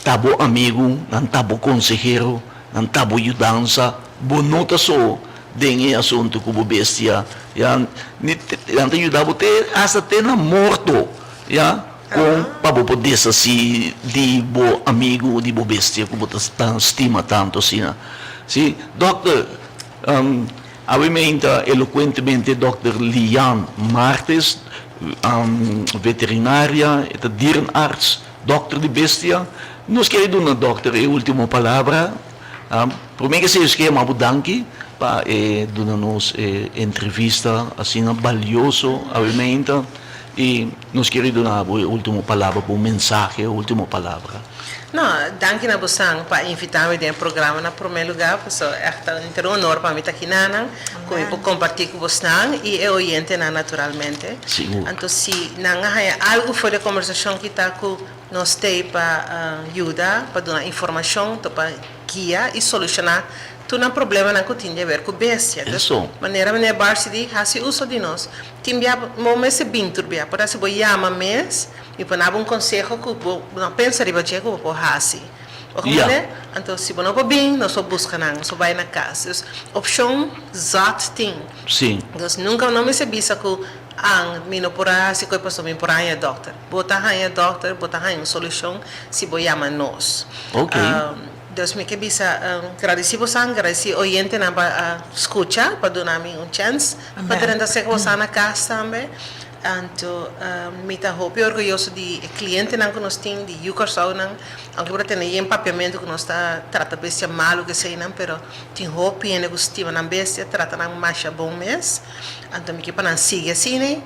ta bo amigu, nan ta bo konsehero, nan ta bo yudansa, bo no ta so den e asuntu ku bo bestia, ya, nan ta yuda bo te asta te na morto, ya. Kon pa bo por deshasí di bo amigu o di bo bestia ku bo ta stima tantu asina? Sí, dòkter, awe meinta elokuentemente dòkter Lian Martes, veterinaria, e ta dierenarts, dòkter di bestia. Nos kere duna dòkter e último palabra. Promé ke esei nos ke yama bo danki pa e duna nos e entrevista asina balioso awe meinta. I nos kere duna bo e ultimo palabra, bo mensahe, e ultimo palabra. No, danki na bosan pa invita mi den e programa na prome lugar, paso echt ta un honor pa mi ta kinanan, ku mi por komparti ku bosnan i e oyentenan naturalmente. Sigur. Anto si nan a haña algu for di e kombersashon ki ta ku nos t'ei pa yuda, pa duna informashon, to pa guia i solushoná tur nan problemanan ku tin di aber ku bestia. Eso. Manera meneer Barsi di, hasi uso di nos. Tin bia bo mester bin tur bia, por si bo yama mes mi por nabo un conseho cu bo no pensa riba dje cu bo por haci. Bo comprende? Anto si bo no por bin nos por busca nan, nos por bay na cas. Dus opcion zat tin. Dus nunca no mester bisa cu an mi no por a haci coe pasobra mi por a haña dokter. Bo ta haña dokter, bo ta haña un solucion si bo yama nos. Dus mi ke bisa gradisí bosan, gradisí oyentenan pa a skucha, pa duna mi un chèns pa drenta seka bosan na kas tambe. Anto mi ta hopi orguyoso di e klientenan ku nos tin, di yu Kòrsounan, aunke por a tene yen papiamentu ku nos ta trata bestia malu ku eseinan, pero tin hopi hende ku stima nan bestia, trata nan masha bon mes. Anto mi ke pa nan sigui asina.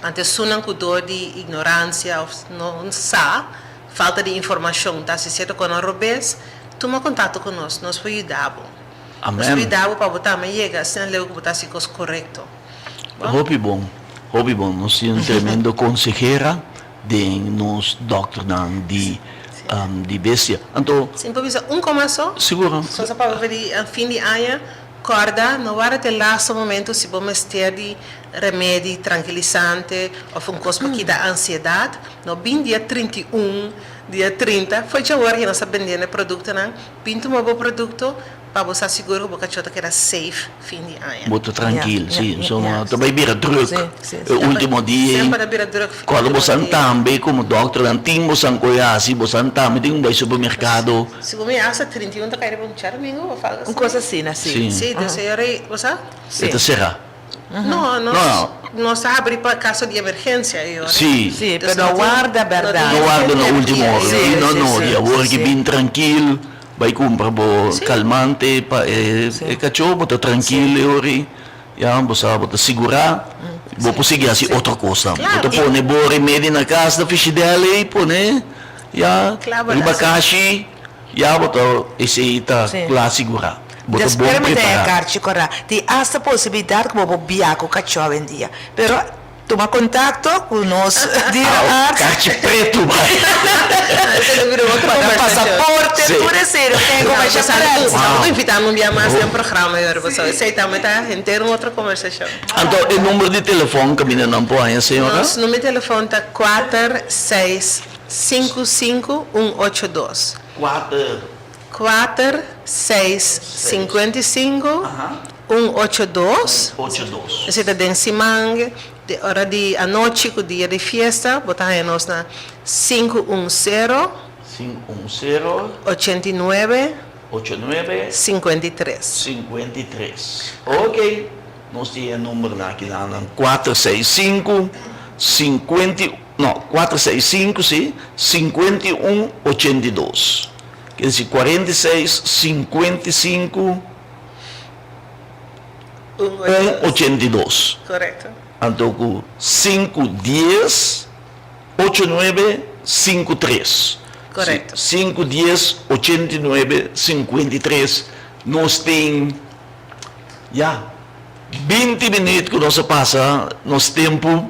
Anto esunnan ku dor di ignoransia òf no sa, Falta di informashon ta hasi sierto kono robes, tuma kontakto ku nos, nos por yuda bo. Nos por yuda bo pa bo tambe yega asina leu ku bo ta hasi kos korekto. Hopi bon, hopi bon. Nos tin un tremendo consehera den nos dokternan di di bestia. Anto. Si mi por bisa un coma so? Seguro. So sa papia di fin di aña, corda no warda te lasto momento si bo mester di remedi tranquilisante of un cos pa kita ansiedad, no bin dia 31, dia 30, fo'i djawor nos ta bendiendo e productonan, bin tuma bo producto, Pa bo sa sigur ku bo kachó ta keda safe fin di aña. Bo ta trankil, si. So ta bai bira druk e ultimo dia ei. Semper ta bira druk ultimo dia. Kòrda bosan tambe komo dòkternan tin bosan koe hasi, bosan tambe tin ku bai supermerkado. Segun mi hasta 31 ta kai riba un djadumingu òf algu asina. Un kos asina, si. Si, dus e ora ei, bo sa? E ta será. No, nos ta habri pa kaso di emergensia e ora. Si. Si, pero no warda bèrdat. No warda na ultimo ora. Si, no, no, di awor ki bin trankil, bai kumpra bo kalmante pa e kachó, bo ta trankil e ora ei. Ya, bo sa, bo ta sigurá, bo por sigui hasi otro kosnan. Bo ta pone bo remedi na kas na fishidèl ei, pone, ya, riba kashi. Ya bo ta esei ta kla sigurá. Bo ta bon Despues mi ta prepará. e karchi korá. Tin asta posibilidat ku bo por bia ku kachó awendia. Pero tuma kontakto ku nos dierenarts. Karchi pretu bai. Pa pasaporte tur esei nos tin kombersashon pret. Bo invitá mi un bia mas den programa yora pasobra esei tambe ta henter un otro kombersashon. Anto e number di telefòn kaminda nan por haña señora? Nos number di telefòn ta kuater seis Sinku sinku un ocho dos. Kuater. Kuater seis sinkuenta i sinku un ocho dos. Un ocho dos. Esei ta den siman di ora di anochi ku dia di fiesta bo ta haña nos na sinku un sero. Sinku un sero. Ochenta i nuebe. Ocho nuebe. 53. 53. Ok, nos tin e numbernan aki nan, kuater seis sinku, sinkuenta i, no, kuater seis sinku, si, 51, 82. Ker disi 46, 55, 1, 82. Korekto. Anto ku sinku dies. Ocho nuebe sinku tres. Korekto. Sinku dies ochenta i nuebe sinkuenta i tres. Nos tin ya 20 minuut ku nos a pasa nos tempu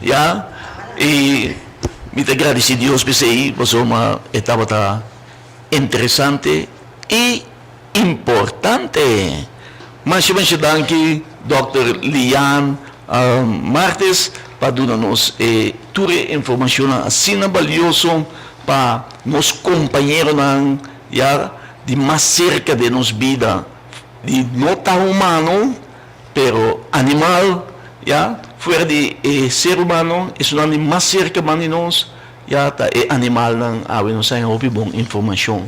ya i mi ta gradisi Dios p'esei pasobra e tabata interesante i importante. Masha masha danki Dòkter Lian Martes pa duna nos e tur e informashonnan asina balioso pa nos kompañeronan ya di mas serka den nos bida di no ta humano pero animal ya fuera di e ser humano esunnan di mas serka man di nos ya ta e animalnan awe nos haña hopi bon informashon.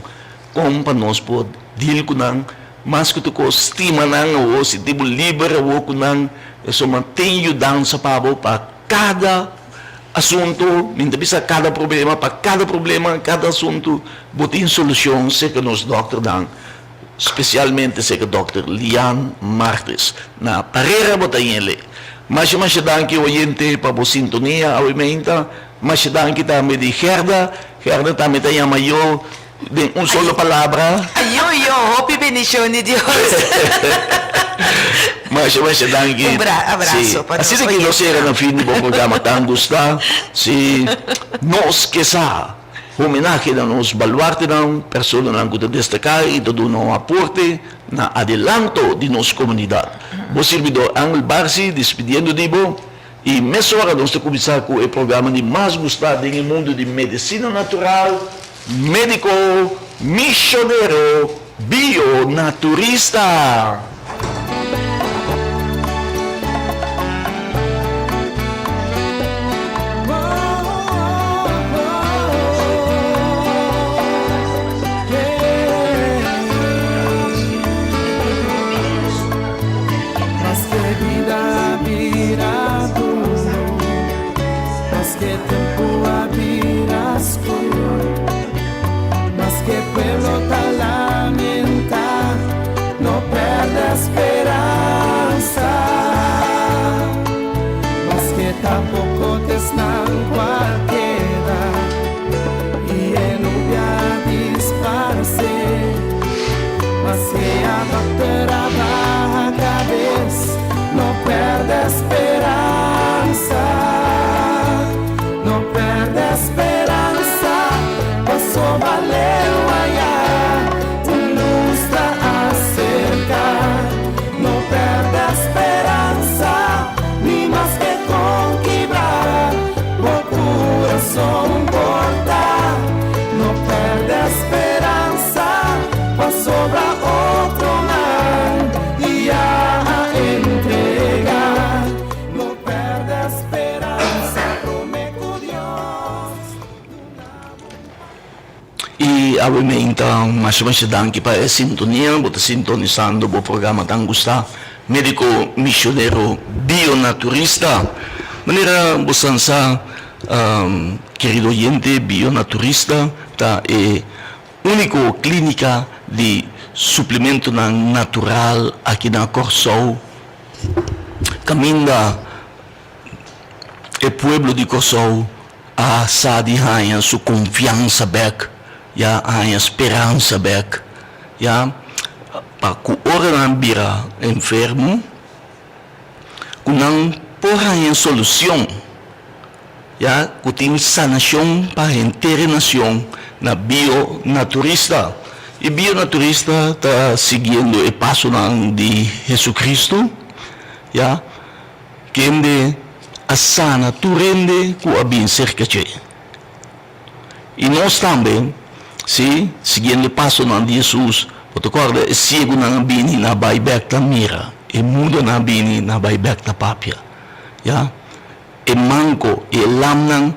Kon pa nos por deal ku nan? Mas ku tur kos, stima nan awor, sinti bo liber awor ku nan, pasobra tin yudansa pa bo pa kada asuntu, mi ta bisa kada problema, pa kada problema, kada asuntu bo tin solushon serka nos dòkternan, spesialmente serka dòkter Lian Martes na Parera bo ta yele. Masha masha danki oyente pa bo sintonia awe meinta, masha danki tambe di Gerda, Gerda tambe ta yama yo. Den un solo palabra. Ayo yo, hopi bendicion di Dios. Masha masha danki. Un abrazo pa nos. Asina ki nos yega na fin di bo programa tan gusta. Si nos ke sa homenahe na nos baluartenan, personanan ku ta destaká i ta duna un aporte na adelanto di nos komunidat. Bo sirbidor Angel Barsi dispidiendo di bo. I mesora nos ta kuminsá ku e programa di mas gustá den e mundu di medisina natural, Médiko Mishonero Bionaturista! awe meinta masha masha danki pa e sintonia. Bo ta sintonisando bo programa tan gusta, Medico Misionero Bionaturista. Manera bo san sa, kerido oyente, Bionaturista ta e úniko klínika di suplementonan natural aki na Kòrsou kaminda e pueblo di Kòrsou a sa di haña su konfiansa bèk, ya a haña speransa bèk, ya pa ku ora nan bira enfermo ku nan por haña solushon, ya ku tin sanashon pa henter e nashon na Bionaturista. I Bionaturista ta siguiendo e pasonan di Hesukristu, ya. Kende a sana tur hende ku a bin serka dje. I nos tambe, sí, siguiendo e pasonan di Hesus, bo ta kòrda e siegunan a bini na bai bèk ta mira, e mudonan a bini na bai bèk ta papia, ya, e manko i e lamnan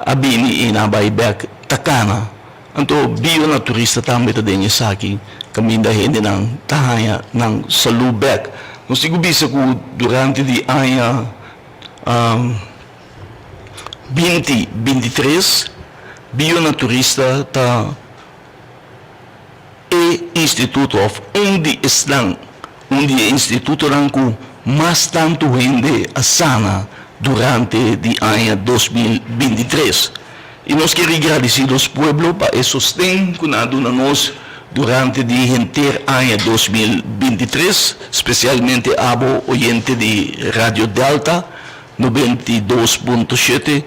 a bini i na bai bèk ta kana. Anto bionaturista tambe ta den esaki kaminda hendenan ta haña nan salú bèk. Nos tin ku bisa ku durante di aña binti 23 bionaturista ta e instituto òf un di esnan un di e institutonan ku mas tantu hende a sana durante di aña 2023. I nos kier gradisí nos pueblo pa e sosten ku nan a duna nos durante di henter aña 2023, spesialmente abo oyente di Radio Delta 92.7,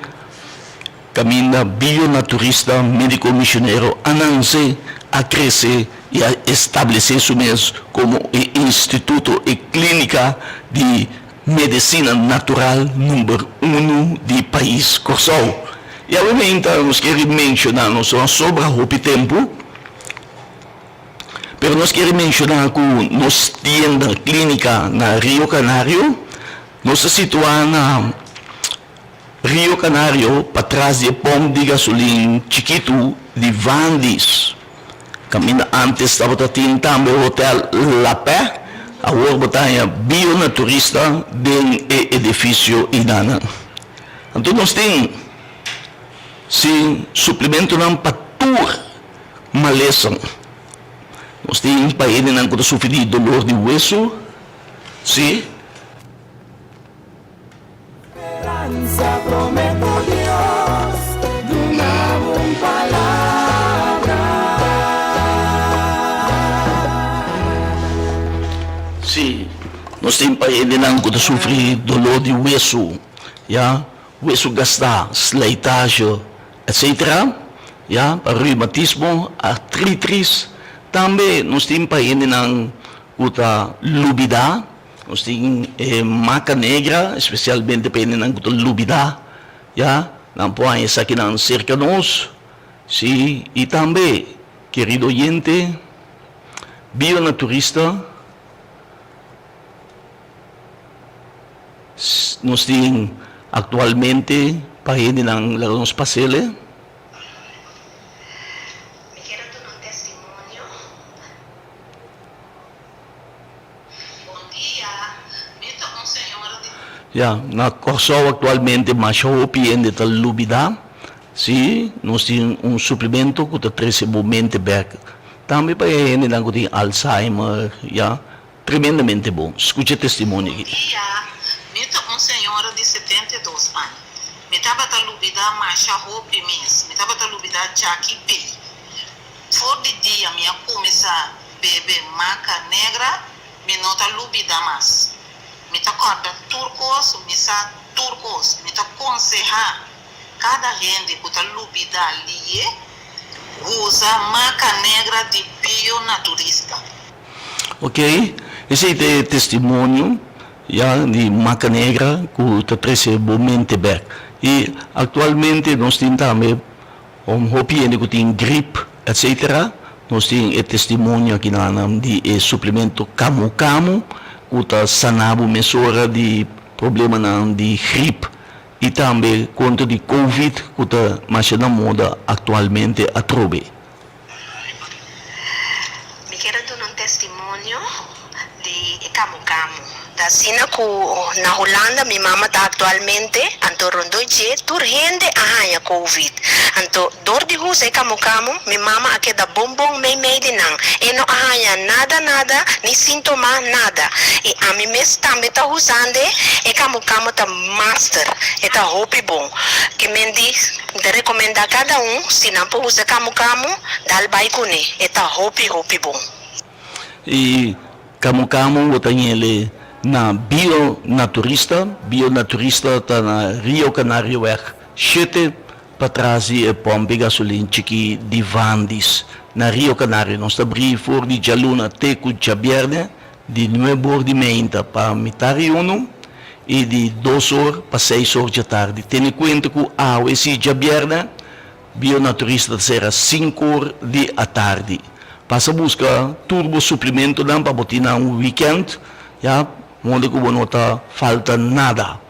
kaminda bionaturista Médiko Misionero Ananse a krese i a establesé su mes komo e instituto, e klínika di Medesina natural number unu di pais Kòrsou. I awe meinta nos kere menshoná, nos no a sobra hopi tempu, pero nos kere menshoná ku nos tienda klínika na Rio Canario, nos ta situá na Rio Canario patras di e pòmp di gasolin chikitu di Vandis. Kaminda ántes tabata tin tambe Hotel La Paix, awor bo ta haña Bionaturista den e edifisio einan. Anto nos tin si suplementonan pa tur malesa. Nos tin pa hendenan ku ta sufri di dolor di wesu, si. Sí, nos tin pa hendenan ku ta sufri doló di wesu, ya, wesu gastá, slijtage, etcetera, ya, pa reumatismo, artritis. Tambe nos tin pa hendenan ku ta lubidá. Nos tin e maca negra, especialmente pa hendenan cu ta lubida, ya, nan por haña esakinan cerca nos, si, y tambe, querido oyente, bionaturista, nos tin actualmente pa hendenan laga nos pasele. Mi kier a duna un testimonio. Bon dia, mi ta un señora di. Ya, na Kòrsou aktualmente masha hopi hende ta lubidá. Sí, nos tin un suplemento ku ta trese bo mente bèk. Tambe pa e hendenan ku tin Alzheimer, ya, tremendamente bon. Skucha e testimonio Bon aki. dia, mi ta un señora di 72 aña. Mi tabata lubidá masha hopi mes. Mi tabata lubidá djaki pei. For di dia mi a kuminsá bebe maca negra, mi no ta lubida mas. Mi ta kòrda tur kos, mi sa tur kos. Mi ta konsehá kada hende ku ta lubida lié, usa maca negra di Bionaturista. Ok, esei ta e testimonio ya di maca negra ku ta trese bo mente bèk. I aktualmente nos tin tambe Un hopi hende ku tin grip etc. Nos tin e testimonio aki nan di e suplemento Kamu Kamu ku ta sana bo mesora di problemanan di grip i tambe kontra di covid ku ta masha na moda aktualmente atrobe. Ta asina ku na Hulanda mi mama ta aktualmente, anto rondó dje tur hende a haña covid. Anto dor di husa e kamu-kamu mi mama a keda bon bon meimei di nan. E no a haña nada nada, ni síntoma, nada. I ami mes tambe ta husand'e, e kamu-kamu ta master, e ta hopi bon. Ke men di, mi ta rekomendá kada un, si nan por husa kamu-kamu, dal bai kuné, e ta hopi hopi bon. I Kamu Kamu bo ta ñele na Bio Naturista. Bio Naturista ta na Rio Canarioweg shete, patras di e pòmp di gasolin chikí di Vandis na Rio Canario. Nos ta brí for di djaluna te ku djabièrnè di nuebe or di meinta pa mitar i unu i di dos or pa seis or djatardi. Tene kuenta ku awe si djabièrnè Bionaturista ta sera sinku or di atardi. Pasa buska tur bo suplimentonan pa bo tin na un weekend, ya, moda ku bo no ta falta nada.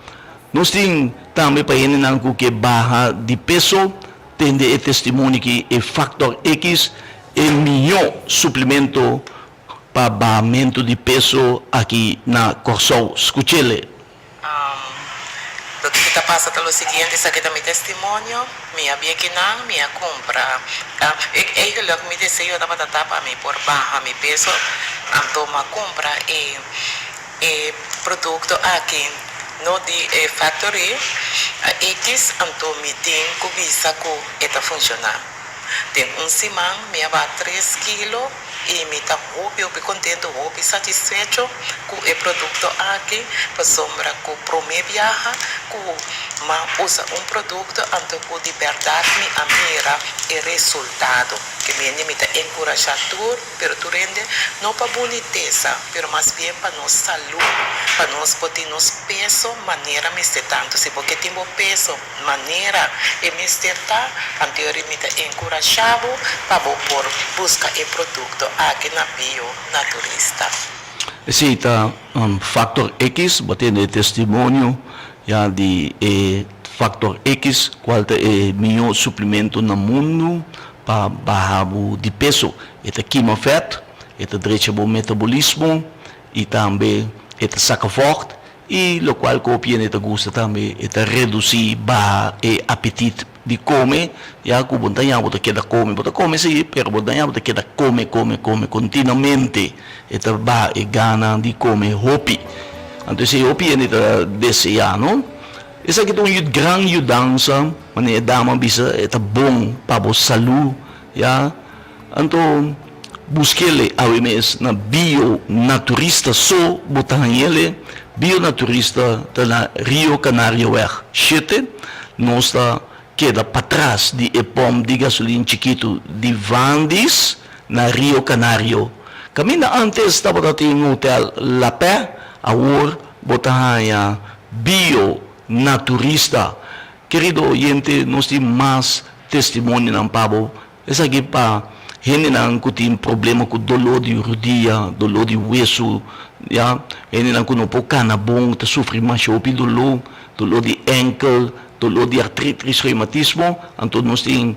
Nos tin tambe pa hendenan ku ke baha di peso, tende e testimonio ki e Factor X e mihó suplimento pa bahamentu di peso aki na Kòrsou. Skuch'ele. Loke ku ta pasa ta lo siguiente, esaki ta mi testimonio, mi a bia kinan, mi a kumpra, eigenlijk mi deseo tabata ta pa mi por baha mi peso, anto mi a kumpra e e produkto aki no di e factory X, anto mi tin ku bisa ku e ta funshoná. Den un siman mi a baha tres kilo. I mi ta hopi hopi contento, hopi satisfecho cu e producto aki, pasobra cu prome biaha cu m'a usa un producto anto cu di berdad mi a mira e resultado. Ke mende mi ta encurasha tur, pero tur hende, no pa bunitesa, pero mas bien pa nos salud, pa nos por tin nos peso manera mester ta. Anto si bo ke tin bo peso Manera e mester ta, anterior mi ta enkurashá bo pa bo por buska e produkto aki na Bio Naturista. Esei ta Factor X, bo tende e testimonio ya di e Factor X kual ta e mihó suplemento na mundu pa baha bo di peso. E ta kima fèt, e ta drecha bo metabolismo i tambe e ta saka vògt I lokual ku hopi hende ta gusta tambe, e ta redusí, baha e apetit di kome, ya ku bo ta ña bo ta keda kome, bo ta kome sí, pero bo ta ña bo ta keda kome, kome, kome kontinuamente, e ta baha e gana di kome hopi. Anto esei hopi hende ta deseá, no? Esaki ta un gran yudansa, manera e dama a bisa, e ta bon pa bo salú, ya. Anto busk'ele awe mes na Bio Naturista so bo ta hañ'ele. Bio Naturista ta na Rio Canarioweg shete. Nos ta keda patras di e pòmp di gasolin chikitu di Vandis na Rio Canario. Kaminda antes tabata tin Hotel La Pè, awor bo ta haña Bio Naturista. Kerido oyente, nos tin mas testimonionan pa bo. Esaki pa hendenan ku tin problema ku doló di rudia, doló di wesu, ya, hendenan ku no por kana bon, ta sufri masha hopi doló, doló di enkel, doló di artritis, reumatismo, anto nos tin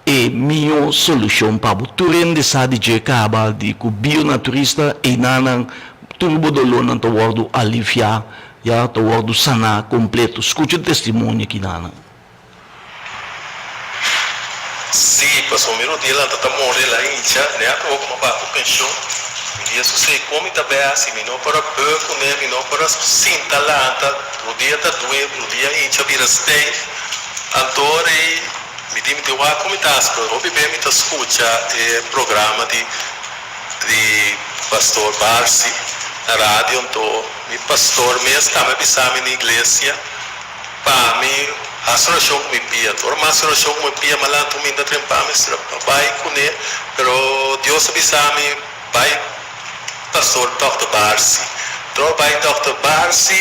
e mihó solushon pa bo. Tur hende sa di dje kaba di ku bionaturista einanan tur bo dolónan ta wòrdu aliviá, ya, ta wòrdu saná kompleto. Skucha testimonio kinanan. Sí, pasobra mi rodilla lanta ta more la hincha, ne a koba ku mi a baha ku penshon. Mi dia sosei kon mi ta bai hasi, mi no por a beu kuné, mi no por a sinta lanta, rodilla ta due, rodilla hincha bira steif. Anto ora ei mi di mi tin wak kon mi ta hasi, pero hopi be mi ta skucha e programa di di pastor Barsi na radio, anto mi pastor mes tambe a bisa mi na iglesia. Pa mi hasi orashon ku mi pia. Ora mi hasi orashon ku mi pia, mi a lanta un minta trempa mi sra pa bai kuné, pero Dios a bisa mi bai pastor dòkter Barsi. Dor bai dòkter Barsi,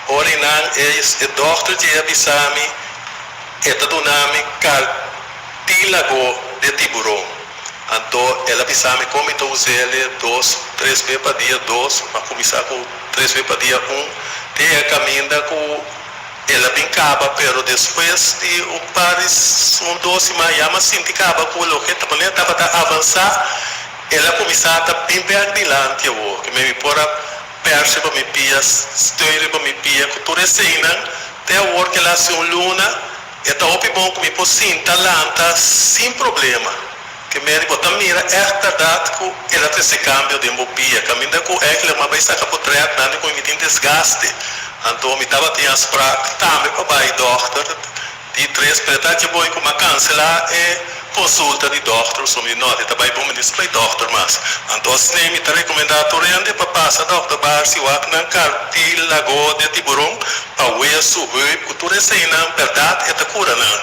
ora i nan e e dòkter dje a bisa mi e ta duna mi kartílago de tiburon. Anto el a bisa mi kon mi ta us'el dos, tres be pa dia dos, mi a kuminsá ku tres be pa dia un, te e kaminda ku el a bin kaba, pero despues di un par di un dos siman ya mi a sinti kaba ku loke ta manera tabata avansá, el a kuminsá ta bin bèk dilanti awor, ke mi por a. Pèrs riba mi pia, steun riba mi pia, ku tur eseinan te awor ku el a hasi un luna, e ta hopi bon ku mi por sinta lanta sin problema. Ke meri bo ta mira ègt bèrdat ku el a trese kambio den bo pia, kaminda ku èkle m'a bai saka potrètnan di ku mi tin desgaste. Anto mi tabatin afsprak tambe pa bai dòkter. Di tres, pero ta dje boy ku m'a kanselá e konsulta di dòkter, so mi di no, ta bai bon mi no bai dòkter mas. Anto asina mi ta rekomendá tur hende pa pasa dòkter Barsi wak nan kartilago de tiburon pa wesu, heup ku tur eseinan bèrdat e ta kura nan.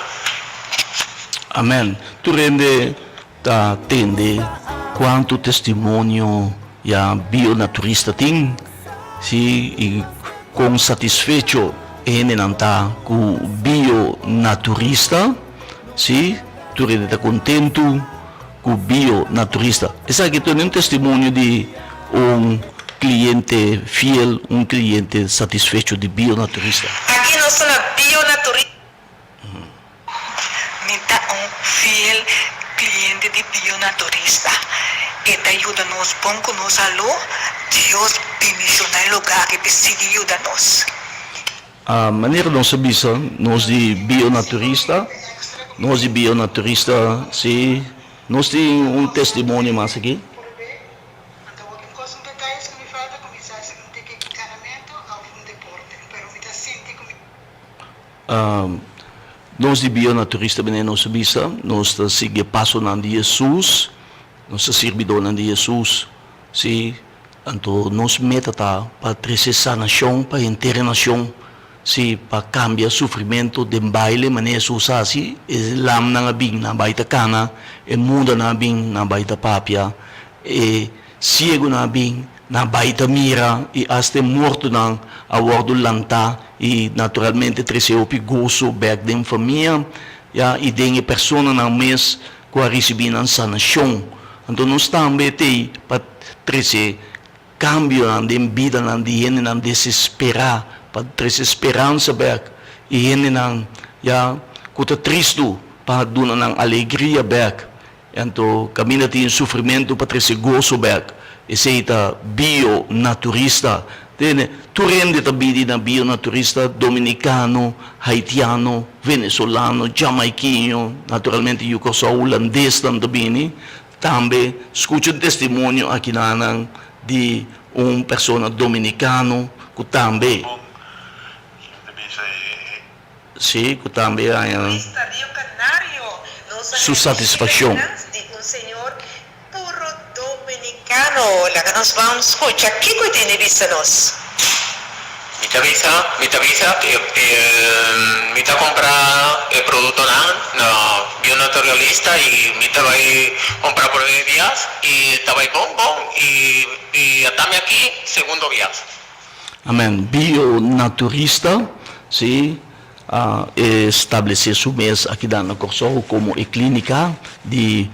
Amen. Tur hende ta tende kuantu testimonio ya bionaturista tin, si, i kon satisfecho e hendenan ta ku bionaturista, si, tur hende ta kontentu ku bionaturista. Esaki ta un testimonio di un kliente fiel, un kliente satisfecho di bionaturista. Aki nos ta na bionaturista. Mi ta un fiel cliente di Bionaturista. E ta yuda nos bon cu nos salú. Dios bendiciona e lugar aki p'e sigui yuda nos. A manera nos a bisa, nos di Bionaturista, nos di Bionaturista, si, nos tin un testimonio mas aki. Nos di Bionaturista bini nos a bisa, nos ta sigui e pasonan di Hesus, nos ta sirbidónan di Hesus, sí, anto nos meta ta pa trese sanashon pa henter e nashon, sí, pa kambia sufrimentu den baile manera Hesus a hasi, e lamnan a bin, nan bai ta kana, e mudanan a bin, nan bai ta papia, e siegunan a bin, Nan bai ta mira i asta e mortonan a wòrdu lantá i naturalmente trese hopi goso bèk den famia, ya, i den e personanan mes ku a risibí nan sanashon. Anto nos tambe t'ei pa trese kambionan den bidanan di hendenan desesperá, pa trese speransa bèk i hendenan, ya, ku ta tristu pa duna nan alegria bèk. Anto kaminda tin sufrimentu pa trese goso bèk. Esei ta bionaturista. Tende, tur hende ta bidi na bionaturista, dominikano, haitiano, venezolano, jamaikiño, naturalmente yu Kòrsou, hulandesnan ta bini. Tambe skucha un testimonio akinanan di un persona dominikano ku tambe. Sí, ku tambe haña su satisfakshon. Mi ta bisa, mi ta bisa ku mi ta kumpra e produktonan na Bionaturalista i mi ta bai kumpra prome bias i ta bai bon bon i ata mi aki segundo bias. Amen. Bionaturista, si, a establesé su mes akinan na Kòrsou komo e klínika di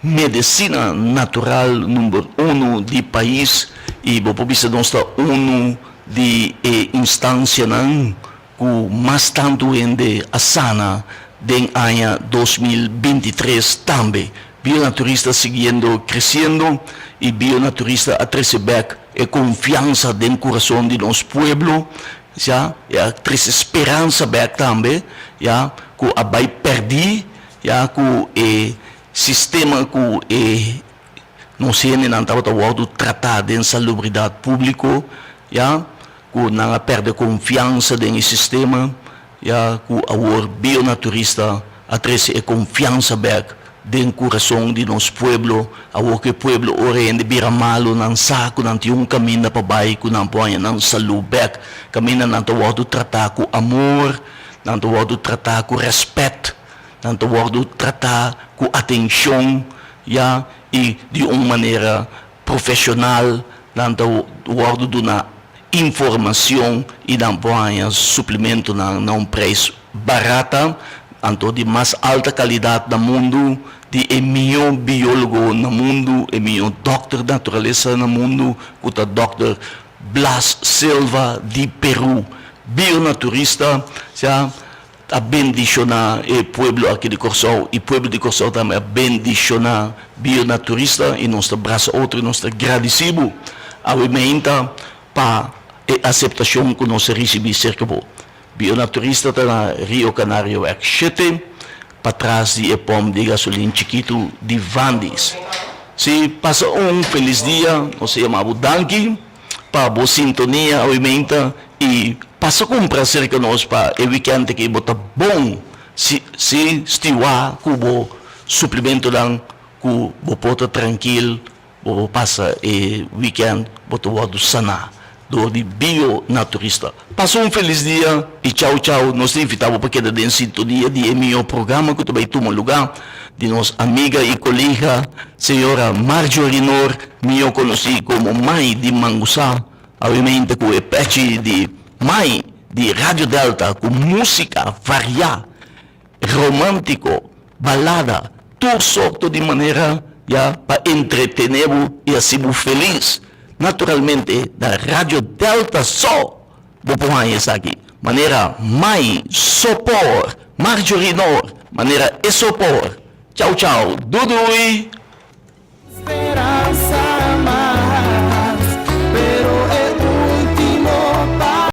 medesina natural number uno di pais i bo por bisa nos ta unu di e instansianan ku mas tantu hende a sana den aña 2023 tambe. Bionaturista siguiendo kresiendo i Bionaturista a trese bèk e konfiansa den kurason di nos pueblo, ya, e a trese speransa bèk tambe, ya, ku a bai pèrdí, ya, ku e sistema ku e nos hendenan tabata wòrdu tratá den salubridat públiko, ya, ku nan a pèrdè konfiansa den e sistema, ya ku awor Bionaturista a trese e konfiansa bèk den kurason di nos pueblo, awor ku e pueblo ora hende bira malu nan sa ku nan tin un kaminda pa bai ku nan por haña nan salú bèk, kaminda nan ta wòrdu tratá ku amor, nan ta wòrdu tratá ku rèspèt, nan ta wòrdu tratá ku atenshon, ya, i di un manera profeshonal nan ta wòrdu duna informashon i nan por haña suplementonan na un preis barata, anto di mas alta kalidat na mundu, di e mihó biólogo na mundu, e mihó dòkter naturalesa na mundu, ku ta dòkter Blas Silva di Perú, bionaturista, sea. A bendishoná e pueblo aki di Kòrsou i pueblo di Kòrsou tambe a bendishoná Bionaturista i nos ta brasa otro i nos ta gradisí bo. Awe meinta pa e aseptashon ku nos a risibí serka bo. Bionaturista ta na Rio Canarioweg shete, patras di e pòmp di gasolin chikitu di Vandis. Si, pasa un felis dia, nos ta yama bo danki pa bo sintonia awe meinta i pasa kumpra serka nos pa e wikènt aki bo ta bon si si stiwá ku bo suplimentonan ku bo por ta trankil Bo por pasa e weekend bo ta wordo sana door di Bio Naturista. Pasa un felis dia y chao chao. Nos ta invita bo pa keda den sintonia di e miho programa cu ta bay tuma luga di nos amiga y colega señora Marjorie Noor, miho conoci como Mai di Mangusá, awemente cu e pechi di Mai di Radio Delta cu musica varia. Romántico, balada, tur sorto di manera ya pa entretené bo i hasi bo felis. Naturalmente na Radio Delta so bo por haña esaki. Manera Mai so por, Marjorie Noor, manera e so por. Chau chau, dudui!